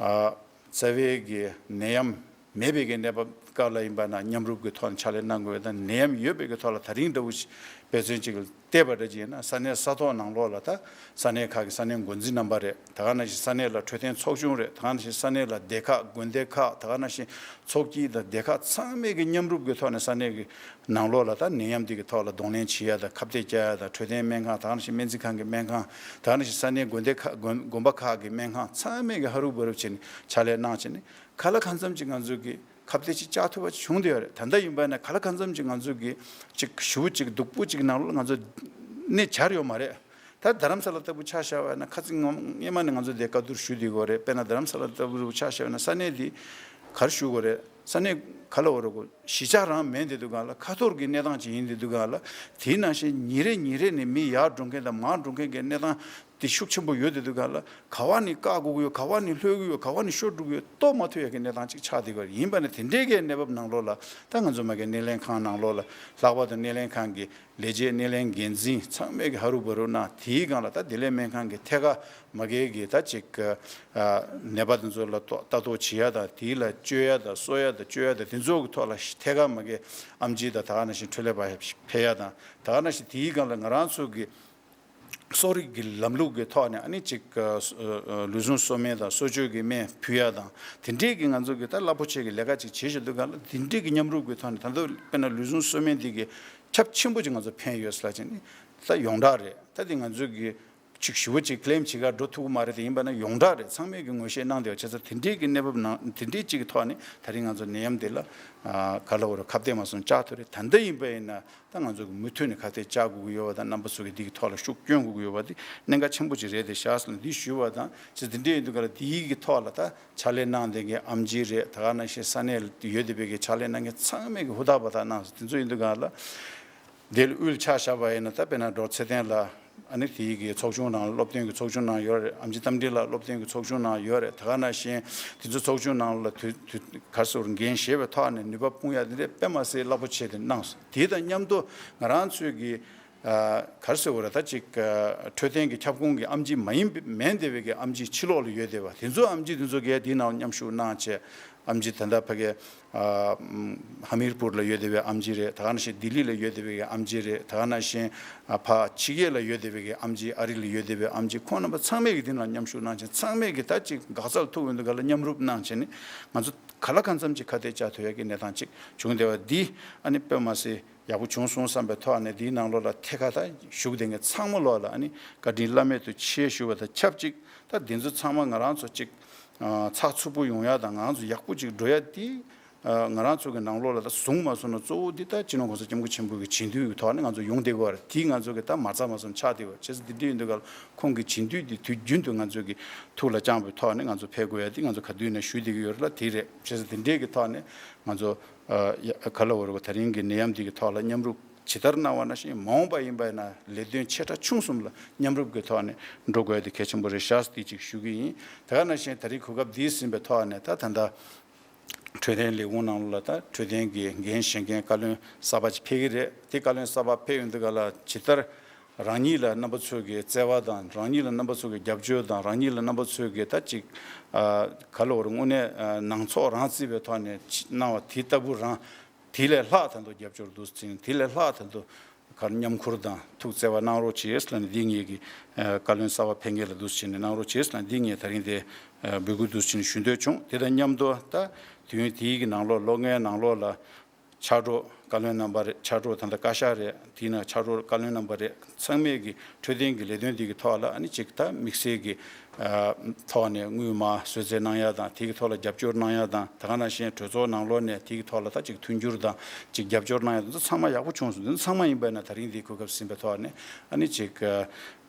ཨ་རྩ་བའི་གི་ནད་ཡམས། མེད་པའི་གི་གནས་བབ་སྐབས་ལ་ཡིན་པ་ན་མཉམ་རུབ་ཀྱི་ཐོག་ནས་ཕྱག་ལས་གནང་དགོས་པ་དང་། ནད་ཡམས་ཡོད་པའི་གི་ཐོག་ལ་ད་རིང་འདྲ་བོ་ཞིག་ དཔེ་མཚོན་གཅིག་བལྟས་པ་འདྲ་ཅིག་ཡིན་ན། ས་གནས་ས་ཐོག་ནང་ལོགས་ལ་ད་ས་གནས་ཁག་གི་ས་གནས་འགོ་འཛིན་རྣམ་པ་རེད། ད་ག་ནང་བཞིན་ས་གནས་ལ་འཕྲོད་བསྟེན་ཚོགས་ཆུང་རེད། ད་ག་ནང་བཞིན་ས་གནས་ལ་སྡེ་ཁག་དགོན་སྡེ་ཁག་ད་ག་ནང་བཞིན་ཚོགས་སྐྱིད་དང་སྡེ་ཁག་ཚང་མས་ཀྱི་མཉམ་རུབ་ཀྱི་ཐོག་ནས་ས་གནས་ཀྱི་ནང་ལོགས་ལ་ད་ནད་ཡམས་འདི་གི་ཐོག་ལ་གདོང་ལེན་བྱེད་ཡ་དང་ཁ་གཏད་བཅག་ཡ་དང་འཕྲོད་བསྟེན་སྨན་ཁང་ད་ག་ནང་བཞིན་སྨན་རྩིས་ཁང་གི་སྨན་ཁང་ད་ག་ནང་བཞིན་ས་གནས་དགོན་སྡེ་ཁག་དགོན་དགོན་པ་ཁག་གི་སྨན་ཁང་ཚང་མས་ཀྱི་ཧ་རུབ་བ་རུབ་བྱས་ནས་ཕྱག་ལས་གནང་བྱས་ནས་ག་ལ་གང་འཚམ་ཅིག་ང་ཚོ་གི་ཁ་གཏད་ཅིག་བཅག་ཐུབ་པ་བྱུང་བསྡད་ཡོད་རེད། ད་ལྟ་ཡིན་པ་ན་ག་ལ་གང་འཚམ་ཅིག་ང་ཚོ་གི་ཅིག་ཞུ་ཅིག་སྡུག་པོ་ཅིག་ནང་ལོགས་ང་ཚོ་གནས་འཆར་ཡོད་མ་རེད། ད་རྡ་རམ་ས་ལ་ལྟ་བུ་ཆ་བཞག་པ་ན་ཁ་ཚིག་ངོ་སྔས་མ་ནས་ང་ཚོ་དེ་བཀའ་བསྡུར་ཞུ་བསྡད་ཡོད་རེད། དཔེར་ན་རྡ་རམ་ས་ལ་ལྟ་བུ་ཆ་བཞག་པ་ན་ས་གནས་འདི་ག་རེ་ཞུ་དགོས་རེད། ས་གནས་ག་ལ་འོ་རེད་གོ་གཞིས་ཆགས་རང་མེད་བསྡད་དུས་སྒང་ལ་ཁ་ཐོར་གྱི་གནས་སྟངས་ཅིག་ཡིན་བསྡད་དུས་སྒང་ལ། དེའི་ནང་བཞིན་ཉིན་རེ་ཉིན་རེ་ནས་མི་ཡར་འགྲོ་མཁན་དང་མར་འགྲོ་མཁན་གྱི་གནས་སྟངས་དེ་ཤུགས་ཆེན་པོ་ཡོད་བསྡད་དུས་སྒང་ལ་ག་བ་ནས་བཀག་དགོས་ཀྱི་ཡོད། ག་བ་ནས་ལྷོད་ཀྱི་ཡོད། ག་བ་ནས་ཤོར་འགྲོ་གི་ཡོད་རྟོགས་མ་ཐུབ་ཡ་གི་གནས་སྟངས་ཅིག་ཆགས་བསྡད་ཀྱི་ཡོད་རེད། ཡིན་པ་ནས་དེ་འདྲའི་གི་གནས་བབ་ནང་ལོགས་ལ་ད་ང་ཚོ་མ་གི་སྣེ་ལེན་ཁང་ནང་ལོགས་ལ་ལྷག་པར་དུ་སྣེ་ལེན་ཁང་གི་ལས་བྱེད་སྣེ་ལེན་འགན་འཛིན་ཚང་མས་ཀྱི་ཧ་རུ་བ་རུ་གནང་། དེའི་སྒང་ལ་ད་བདེ་ལེགས་སྨན་ཁང་གི་ཐད་ཀར་མ་གི་གི་ད་ཅིག་ནད་པ་དེ་ཚོ་ལ་ལྟ་རྟོག་བྱེད་ཡ་དང་དེའི་ལ་བཅོས་ཡ་དང་གསོ་ཡ་དང་བཅོས་ཡ་དང་དེ་ཚོ་གི་ཐོག་ལ་ཐད་ཀར་མ་གི་ཨེམ་ཆི་དང་ད་ག་ནང་བཞིན་འཕྲོད་ལས་པ་ཕེབས་ཡ་དང་ད་ག་ནང་བཞིན་དེའི་སྒང་ལ་ང་རང་ཚོ་གི་གསོ་རིག་གི་ལམ་ལུགས་ཀྱི་ཐོག་ནས་ཨ་ནི་ཅིག་ལུས་ཟུངས་གསོ་སྨན་དང་གསོ་བཅོས་ཀྱི་སྨན་ཕུལ་ཡ་དང་དེ་འདྲས་ཀྱི་ང་ཚོ་གི་ད་རླབས་པོ་ཆེ་གི་ལས་ཀ་ཅིག་བྱེད་བཞིན་འདུག་ག་ལ། དེ་འདྲས་ཀྱི་མཉམ་རུབ་ཀྱི་ཐོག་ནས་ད་དུང་དཔེར་ན་ལུས་ཟུངས་གསོ་སྨན་འདི་གི་ཁྱབ་ཆེན་པོ་ཅིག་ང་ཚོ་ཕན་ཡོད་ཟེར་ལ་ཅིག་ནི་ད་ཡོངས་གྲགས་རེད། ད་དེ་ང་ཚོ་གི་ཅིག་ཞུ་བ་ཅིག་ཀི་ལེམ་བྱེད་ག་འགྲོ་ཐུབ་ཀྱི་མ་རེད། དེ་ཡིན་པ་ན་ཡོངས་གྲགས་རེད། ཚང་མས་ཀྱི་ངོས་བཞེས་གནང་བསྡད་པ་བྱས་ཙང་དེ་འདྲས་ཀྱི་གནས་བབ་ནང་དེ་འདྲས་ཅིག་གི་ཐོག་ནས་ད་རིང་ང་ཚོ་ནད་ཡམས་འདི་ལ་ག་ལ་འོ་ར་ཁ་གཏད་མ་སོང་བཅག་ཐུབ་རེད། ད་ལྟ་ཡིན་པ་ཡིན་ན། ད་ང་ཚོ་གི་མུ་མཐུད་ནས་ཁ་གཏད་བཅག་དགོས་ཀྱི་ཡོད་པ་དང་རྣམ་པ་ཚོ་གི་འདི་གི་ཐོག་ལ་ཤུགས་སྐྱོན་དགོས་ཀྱི་ཡོད་པ་འདི་གནད་འགག་ཆེན་པོ་ཅིག་རེད་དེ་བཞག་ཟེར་ནས་འདི་ཞུས་པ་དང་ཅི་འདི་འདྲས་ཡིན་དུས་ག་ལ་འདི་གི་ཐོག་ལ་ད་ཕྱག་ལས་གནང་བསྡད་མཁན་ཨེམ་ཆི་རེད། ད་ག་ནང་བཞིན་ས་གནས་ཡོད་བསྡད་པའི་གི་ཕྱག་ལས་གནང་མཁན་ཚང་མས་གི་ཧུར་ཐག་པ་དག་གནང་སོང་། དེ་ཚོ་ཡིན་དུས་ག་ལ་འདི་ལ་དབུས་ལ་ཆ་བཞག་པ་ཡིན་ན་ད་དཔེར་ན་འབྲོག་ཚེ་བརྟན་ལ་ཨ་ནི་དེའི་གི་ཚོགས་ཆུང་ནང་ལ་སློབ་སྟོན་གི་ཚོགས་ཆུང་ནང་ཡོད་རེད། ཨེམ་ཆི་རྟ་མགྲིན་ལ་སློབ་སྟོན་གི་ཚོགས་ཆུང་ནང་ཡོད་རེད། ད་ག་ནང་བཞིན་དེ་ཚོ་ཚོགས་ཆུང་ནང་ལ་དུས་དུས་ག་རེ་ཟེར་འགན་བཞེས་པའི་ཐོག་ནས་ནུས་པ་སྤུངས་ཡ་དེ་འདྲས་དཔེ་མ་སྲིད་རླབས་པོ་ཆེ་དེ་གནང་སོང་། དེ་དང་མཉམ་དུ་ང་རང་ཚོས་ཀྱི་ཨ་ག་རེ་ཟེར་དགོས་རེད། ད་ཅིག་ཨ་འཕྲོད་བསྟེན་གྱི་ཁྱབ་ཁོངས་ཀྱི་ཨེམ་ཆི་མ་ཡིན་པའི་མིན་བསྡད་པའི་གི་ཨེམ་ཆི་ཕྱི་ལོགས་ལ་ཡོད་བསྡད་པ་དེ་ཚོ་ཨེམ་ཆི་དེ་ཚོ་གས་དེའི་ནང་མཉམ་ཞུགས་གནང་བྱས་ཨེམ་ཆི་ད་ལྟ་ཕ་གི་ཨ་ཧ་མིར་པུར་ལ་ཡོད་བསྡད་པའི་ཨེམ་ཆི་རེད། ད་ག་ནང་བཞིན་ལྡི་ལི་ལ་ཡོད་བསྡད་པའི་གི་ཨེམ་ཆི་རེད། ད་ག་ནང་བཞིན་ཨ་ཕ་ཕྱི་རྒྱལ་ལ་ཡོད་བསྡད་པའི་གི་ཨེམ་ཆི་ཨ་རི་ལ་ཡོད་བསྡད་པའི་ཨེམ་ཆི་ཁོང་རྣམ་པ་ཚང་མས་གི་དེ་ནང་མཉམ་ཞུགས་གནང་བྱས་ཚང་མས་གི་ད་ཅིག་འགག་རྩར་ཐུག་ཡོང་དུས་ག་ལ་མཉམ་རུབ་གནང་བྱས་ནས་ང་ཚོ་ག་ལ་གང་འཚམ་ཅིག་ཁ་གཏད་བཅག་ཐུབ་ཡ་གི་གནས་སྟངས་ཅིག་བྱུང་བསྡད་པ་འདི་ཨ་ནི་དཔེ་མ་སྲིད་ཡག་པོ་བྱུང་སོང་བསམ་པའི་ཐོག་ནས་འདིའི་ནང་ལོགས་ལ་ཐད་ཀར་ད་ཞུགས་བསྡད་མཁན་ཚང་མ་ལོག་ལ་ཨ་ནི་བཀའ་དྲིན་བླ་མེད་དུ་ཆེ་ཞུ་བ་དང་ཆབས་ཅིག་ད་འདི་ཚོ་ཚང་མ་ང་རང་ཚོ་ཅིག་ཨ་ཚགས་ཚུད་པོ་ཡོང་ཡ་དང་ང་རང་ཚོ་ཡག་པོ་ཅིག་འགྲོ་ཡ་དེ་ཨ་ང་རང་ཚོ་གི་ནང་ལོགས་ལ་ད་བཟུང་མ་སོང་ན་གཙོ་བོ་འདི་ད་སྤྱི་ནོར་གོང་ས་སྐྱབས་མགོན་ཆེན་པོ་གི་བྱིན་མཐུ་གི་ཐོག་ནས་ང་ཚོ་ཡོང་བསྡད་དགོས་པ་རེད། དེ་ང་ཚོ་གི་ད་མ་རྩ་མ་སོང་ཆགས་བསྡད་ཡོད། བྱས་ཙང་འདི་འདྲ་ཡིན་དུས་ག་ལ་ཁོང་གི་བྱིན་མཐུ་འདི་དུས་རྒྱུན་དུ་ང་ཚོ་གི་ཐུགས་ལ་བཅངས་པའི་ཐོག་ནས་ང་ཚོ་ཕེབས་དགོས་ཡ་འདི་ང་ཚོ་ག་དུས་ནས་ཞུ་བསྡད་ཀྱི་ཡོད་རེད་ལ་དེ་རེད། བྱས་ཙང་འདི་འདྲའི་གི་ཐོག་ནས་ང་ཚོ་ཨ་ཡ་ག་ལ་བ་རུ་ད་རིང་གི་ནད་ཡམས་འདི་གི་ཐོག་ལ་མཉམ་རུབ་ཇི་ལྟར་གནང་བ་ནང་བཞིན་མ་འོངས་པ་ཡིན་པ་ཡིན་ན་ལས་དོན་ཆེ་ཕྲ་ཆུང་གསུམ་ལ་མཉམ་རུབ་ཀྱི་ཐོག་ནས་འགྲོ་དགོས་ཡ་དེ་གལ་ཆེན་པོ་རེད་ཤག་འདི་ཅིག་ཞུ་གི་ཡིན། དེ་ག་ནང་བཞིན་ད་རིང་གོ་སྐབས་འདི་ཟིན་པའི་ཐོག་ནས་ད་ད་ལྟ་འཕྲོད་བསྟེན་ལས་ཁུངས་ནང་ལ་ད་འཕྲོད་བསྟེན་གྱི་འགན་བཞེས་མཁན་བཀའ་བློན་གསར་པ་ཅིག་ཕེབས་ཀྱི་རེད། དེ་བཀའ་བློན་གསར་པ་ཕེབས་ཡོང་དུས་ག་ལ་ཇི་ལྟར་རང་ཉིད་ལ་རྣམ་པ་ཚོས་ཀྱི་བརྩེ་བ་དང་རང་ཉིད་ལ་རྣམ་པ་ཚོས་ཀྱི་རྒྱབ་སྐྱོར་དང་རང་ཉིད་ལ་རྣམ་པ་ཚོས་ཀྱི་ད་ཅིག་ཨ་ག་ལ་བ་རུ་དངོས་གནས་ཨ་ནང་ཚོགས་རང་བརྩིས་པའི་ཐོག་ནས་གནང་བ་དེ་ལྟ་བུ་རང་དེ་ལས་ལྷག་ད་དུང་རྒྱབ་སྐྱོར་འདུག་ཟེར་དེ་ལས་ལྷག་ད་དུང་ག་མཉམ་ཁུར་དང་ཐུགས་བརྩེ་བ་གནང་རོགས་བྱེད་ཟེར་ནས་འདི་ངེད་ཀྱི་ཨ་བཀའ་བློན་གསར་པ་ཕེབས་མཁན་ལ་འདུག་ཟེར་ནས་གནང་རོགས་བྱེད་ཟེར་ནས་འདི་ངས་ད་རིང་དེ་ཨ་འབོད་སྐུལ་འདུག་ཟེར་ནས་ཞུ་འདོད་བྱུང་། དེ་དང་མཉམ་དུ་ད་དུས་ཡུན་དེའི་གི་ནང་ལོགས་ལོ་ལྔའི་ནང་ལོགས་ལ་ཕྱག་རོགས་བཀའ་བློན་རྣམ་པ་རེད། ཕྱག་རོགས་ད་ལྟ་བཀའ་ཤག་རེད། དེའི་ནང་ཕྱག་རོགས་བཀའ་བློན་རྣམ་པ་རེད། ཚང་མས་ཀྱི་འཕྲོད་བསྟེན་གྱི་ལས་དོན་འདི་གི་ཐོག་ལ་ཨ་ནི་ཅིག་ད་དམིགས་བསལ་གྱི་ཨ་ཐོག་ནས་དངུལ་སྨར་གསོལ་སྩལ་གནང་ཡ་དང་དེ་གི་ཐོག་ལ་རྒྱབ་སྐྱོར་གནང་ཡ་དང་ད་ག་ནང་བཞིན་གྲོས་ཚོགས་ནང་ལོགས་ནས་དེ་གི་ཐོག་ལ་ད་ཅིག་མཐུན་འགྱུར་དང་ཅིག་རྒྱབ་སྐྱོར་གནང་ཡ་དང་ཚང་མ་ཡག་པོ་བྱུང་སོང་། འདི་ཚང་མ་ཡིན་པ་ན་ད་རིང་འདིའི་གོ་སྐབས་ཟིན་པའི་ཐོག་ནས་ཨ་ནི་ཅིག་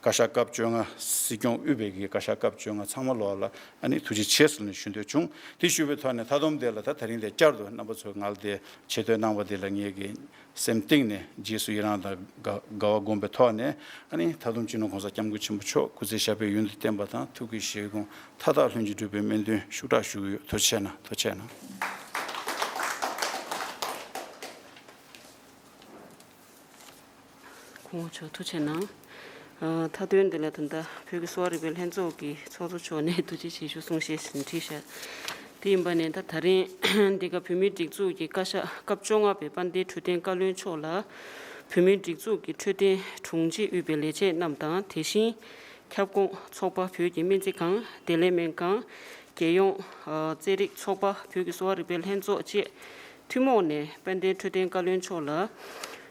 བཀའ་ཤག་སྐབས་བཅོ་ལྔ་སྲིད་སྐྱོང་དབུས་པའི་གི་བཀའ་ཤག་སྐབས་བཅོ་ལྔ་ཚང་མ་ལོག་ལ་ཨ་ནི་ཐུགས་རྗེ་ཆེ་ཟེར་ནས་ཞུ་འདོད་བྱུང་། དེ་ཞུ་བའི་ཐོག་ནས་མཐའ་སྡོམ་དེ་ལ་ད་ད་རིང་དེ་བསྐྱར་དུ་རྣམ་པ་ཚོས་ང་ལ་དེ་ཆེ་བསྟོད་གནང་བ་དེ་ལ་ངེད་ཀྱི་སེམས་གཏིང་ནས་རྗེས་སུ་ཡི་རང་དང་དགའ་དགའ་བ་སྒོམ་པའི་ཐོག་ནས་ཨ་ནི་མཐའ་སྡོམ་སྤྱི་ནོར་༸གོང་ས་༸སྐྱབས་མགོན་ཆེན་པོ་མཆོག་སྐུ་ཚེ་ཞབས་པད་ཡུན་དུ་བརྟན་པ་དང་ཐུགས་ཀྱི་བཞེད་དགོངས་མཐའ་དག་ལྷུན་གྱིས་འགྲུབ་པའི་སྨོན་འདུན་ཤུགས་དྲག་ཞུ་གི་ཡོད། ཐུགས་རྗེ་ཆེ་གནང་། ཐུགས་རྗེ་ཆེ་གནང་། སྐུ་ངོ་མཆོག་ཐུགས་རྗེ་གནང་། ཨ་མཐའ་དོན་འདི་ལ་ད་ལྟ་བོད་ཀྱི་གསོ་བ་རིག་པའི་ལྷན་ཚོགས་ཀྱི་ཚོགས་གཙོ་མཆོག་ནས་ཐུགས་རྗེ་ཆེ་ཞུ་གསུང་བཤད་ཞིག་བྲིས་ཤག་དེ་ཡིན་པ་ནས་ད་ད་རིང་འདི་ག་བོད་མིའི་སྒྲིག་འཛུགས་ཀྱི་བཀའ་ཤག་སྐབས་བཅོ་ལྔ་པའི་དཔལ་ལྡན་འཕྲོད་བསྟེན་བཀའ་བློན་མཆོག་ལ་ བོད་མིའི་སྒྲིག་འཛུགས་ཀྱི་འཕྲོད་བསྟེན་དྲུང་ཆེ་དབུས་པའི་ལས་བྱེད་རྣམས་དང་། དེ་བཞིན་ཁྱབ་ཁོངས་ཚོགས་པ་བོད་ཀྱི་སྨན་རྩིས་ཁང་། བདེ་ལེགས་སྨན་ཁང་། རྒྱལ་ཡོངས་རྩེད་རིགས་ཚོགས་པ། བོད་ཀྱི་གསོ་བ་རིག་པའི་ལྷན་ཚོགས་བཅས་ཐུན་མོང་ནས་དཔལ་ལྡན་འཕྲོད་བསྟེན་བཀའ་བློན་མཆོག་ལ་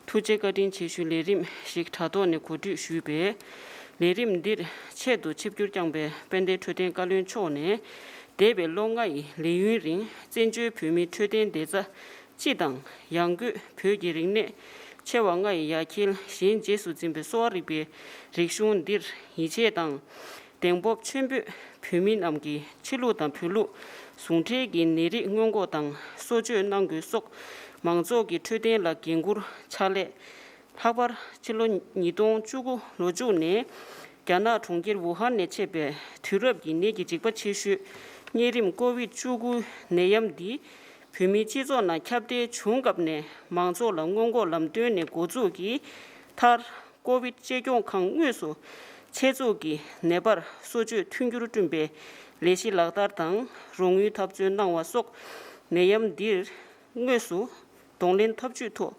ཐུགས་རྗེ་བཀའ་དྲིན་ཆེ་ཞུའི་ལས་རིམ་ཞིག་དྲ་ཐོག་ནས་གོ་སྒྲིག་ཞུས་པས། ལས་རིམ་འདིར་ཆེད་དུ་ཆིབས་བསྒྱུར་བསྐྱངས་པའི་དཔལ་ལྡན་འཕྲོད་བསྟེན་བཀའ་བློན་མཆོག་ནས། འདས་པའི་ལོ་ལྔ་ཡི་ལས་ཡུན་རིང་བཙན་བྱོལ་བོད་མིའི་འཕྲོད་བསྟེན་བདེ་རྩ་སྤྱི་དང་ཡང་སྒོས་བོད་ཀྱི་རིག་གནས་ཆེ་བ་ལྔ་ཡི་ཡ་གྱལ་གཞན་རྗེས་སུ་འཛིན་པའི་གསོ་བ་རིག་པའི་རིག་གཞུང་འདིར་ཡིད་ཆེས་དང་གདེང་སྤོབས་ཆེན་པོས་བོད་མི་རྣམས་ཀྱི་ཕྱི་ལུགས་དང་བོད་ལུགས་ཟུང་འབྲེལ་གྱི་ནད་རིགས་སྔོན་འགོག་དང་གསོ་བཅོས་གནང་དགོས་སོགས་མང་ཚོགས་ཀྱི་འཕྲོད་བསྟེན་ལ་འགན་འཁུར་ཕྱག་ལས། ལྷག་པར་ཕྱི་ལོ་ཉིས་སྟོང་བཅུ་དགུ་ལོ་མཇུག་ནས་རྒྱ་ནག་གྲོང་ཁྱེར་ཝུ་ཧན་ནས་མཆེད་པའི་དུས་རབས་ཀྱི་ནད་ཀྱི་འཇིགས་པ་ཆེ་ཤོས་གཉན་རིམས་ཀོ་བིད་བཅུ་དགུ་ནད་ཡམས་འདི་བོད་མིའི་སྤྱི་ཚོགས་ནང་ཁྱབ་གདལ་བྱུང་སྐབས་ནས་མང་ཚོགས་ལ་སྔོན་འགོག་ལམ་སྟོན་ནས་འགོ་འཛུགས་ཀྱིས་མཐར་ཀོ་བིད་གཅེས་སྐྱོང་ཁང་དངོས་སུ་ཆེད་འཛུགས་ཀྱིས་ནད་པར་གསོ་བཅོས་མཐུན་འགྱུར་བསྐྲུན་པའི་ལས་གཞི་ལག་བསྟར་དང་རོགས་དངུལ་འཐབ་རྩོད་གནང་བ་སོགས་ནད་ཡམས་འདིར་དངོས་སུ་གདོང་ལེན་འཐབ་ཇུས་ཐོག་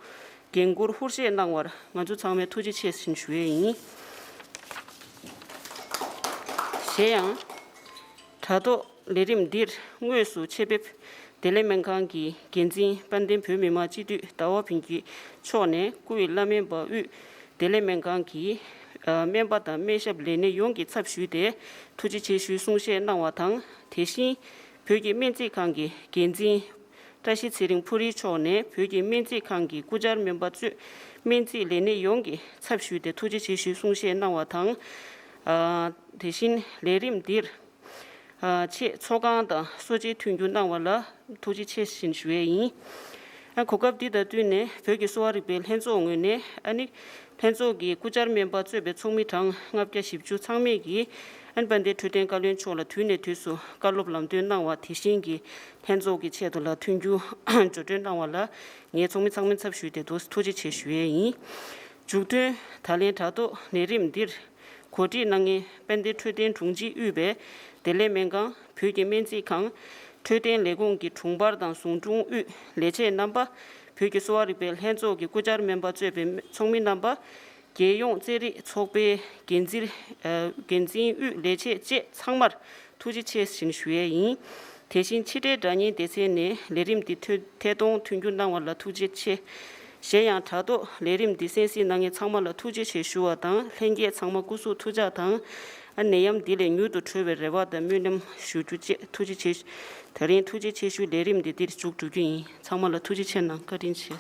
འགན་འཁུར་ཧུར་བཞེས་གནང་བར་ང་ཚོ་ཚང་མས་ཐུགས་རྗེ་ཆེ་ཞུ་ཡས་ཡིན། གཞན་ཡང་། དྲ་ཐོག་ལས་རིམ་འདིར་དངོས་སུ་ཆེད་ཕེབས་བདེ་ལེགས་སྨན་ཁང་གི་འགན་འཛིན་དཔལ་ལྡན་བོད་མི་མང་སྤྱི་འཐུས་ཟླ་བ་ཕུན་སྐྱིད་མཆོག་ནས་སྐུ་ཡི་བླ་སྨན་པ་དབུས་བདེ་ལེགས་སྨན་ཁང་གི་སྨན་པ་དང་སྨན་ཞབས་ལས་སྣེ་ཡོངས་ཀྱི་ཚབ་ཞུས་ཏེ་ཐུགས་རྗེ་ཆེ་ཞུའི་གསུང་བཤད་གནང་བ་དང་། དེ་བཞིན་བོད་ཀྱི་སྨན་རྩིས་ཁང་གི་འགན་འཛིན་བཀྲ་ཤིས་ཚེ་རིང་ཕུ་རི་མཆོག་ནས་བོད་ཀྱི་སྨན་རྩིས་ཁང་གི་སྐུ་བཅར་སྨན་པ་གཙོས་སྨན་རྩིས་ལས་སྣེ་ཡོངས་ཀྱི་ཚབ་ཞུས་ཏེ་ཐུགས་རྗེ་ཆེ་ཞུའི་གསུང་བཤད་གནང་བ་དང་། ཨ། དེ་བཞིན་ལས་རིམ་འདིར་ཨ། ཆེད་ཚོགས་ཁང་དང་གསོ་དཔྱད་མཐུན་འགྱུར་གནང་བ་ལ་ཐུགས་རྗེ་ཆེ་ཞུ་ཡས་ཡིན། ཨ། གོ་སྐབས་འདི་དང་བསྟུན་ནས་བོད་ཀྱི་གསོ་བ་རིག་པའི་ལྷན་ཚོགས་ངོས་ནས་ཨ་ནི་ལྷན་ཚོགས་ཀྱི་སྐུ་བཅར་སྨན་པ་གཙོས་པའི་ཚོགས་མི་གྲངས་ལྔ་བརྒྱ་བཞི་བཅུ་ཚང་མས་ཀྱིས་ཨན་དཔལ་ལྡན་འཕྲོད་བསྟེན་བཀའ་བློན་མཆོག་ལ་དུས་ནས་དུས་སུ་བཀའ་སློབ་ལམ་སྟོན་གནང་བ། དེ་བཞིན་གྱི་ལྷན་ཚོགས་ཀྱི་ཆེད་དུ་ལ་མཐུན་འགྱུར་འགྲོ་གྲོན་གནང་བ་ལ་ངས་ཚོགས་མི་ཚང་མའི་ཚབ་ཞུས་ཏེ་ཐུགས་རྗེ་ཆེ་ཞུ་ཡས་ཡིན། མཇུག་དོན། ད་ལན་དྲ་ཐོག་ལས་རིམ་འདིར་གོ་སྒྲིག་གནང་མཁན་དཔལ་ལྡན་འཕྲོད་བསྟེན་དྲུང་ཆེ་དབུས་པའི་བདེ་ལེགས་སྨན་ཁང་། བོད་ཀྱི་སྨན་རྩིས་ཁང་། འཕྲོད་བསྟེན་ལས་ཁུངས་ཀྱི་དྲུང་འཕར་དང་ཟུང་དྲུང་དབུས་ལས་བྱེད་རྣམ་པ། བོད་ཀྱི་གསོ་བ་རིག་པའི་ལྷན་ཚོགས་ཀྱི་སྐུ་བཅར་སྨན་པ་གཙོས་པའི་ཚོགས་མི་རྣམ་པ། རྒྱལ་ཡོངས་རྩེད་རིགས་ཚོགས་པའི་འགན་འཛིན། ཨ། འགན་འཛིན་དབུས་ལས་བྱེད་བཅས་ཚང་མར་ཐུགས་རྗེ་ཆེ་ཞུ་ཡས་ཡིན། དེ་བཞིན་ཕྱི་དྲིལ་སྒྲ་སྙན་སྡེ་ཚན་ནས་ལས་རིམ་འདི་ཐད་ཐད་གཏོང་མཐུན་འགྱུར་གནང་བ་ལ་ཐུགས་རྗེ་ཆེ། གཞན་ཡང་དྲ་ཐོག་ལས་རིམ་འདི་གསན་གཟིགས་གནང་མཁན་ཚང་མ་ལ་ཐུགས་རྗེ་ཆེ་ཞུ་བ་དང་། ལྷན་རྒྱས་ཚང་མ་སྐུ་གཟུགས་ཐུགས་ཅག་དང་། ཨ། ནད་ཡམས་འདི་ལས་མྱུར་དུ་གྲོལ་བའི་རེ་བ་དང་སྨོན་ལམ་ཞུ་རྒྱུ་བཅས་ཐུགས་རྗེ་ཆེ། ད་རིང་ཐུགས་རྗེ་ཆེ་ཞུའི་ལས་རིམ་འདི་འདིར་མཇུག་གྲུབ་རྒྱུ་ཡིན། ཚང་མ་ལ་ཐུགས་རྗེ་ཆེ་གནང་། བཀའ་དྲིན་ཆེ།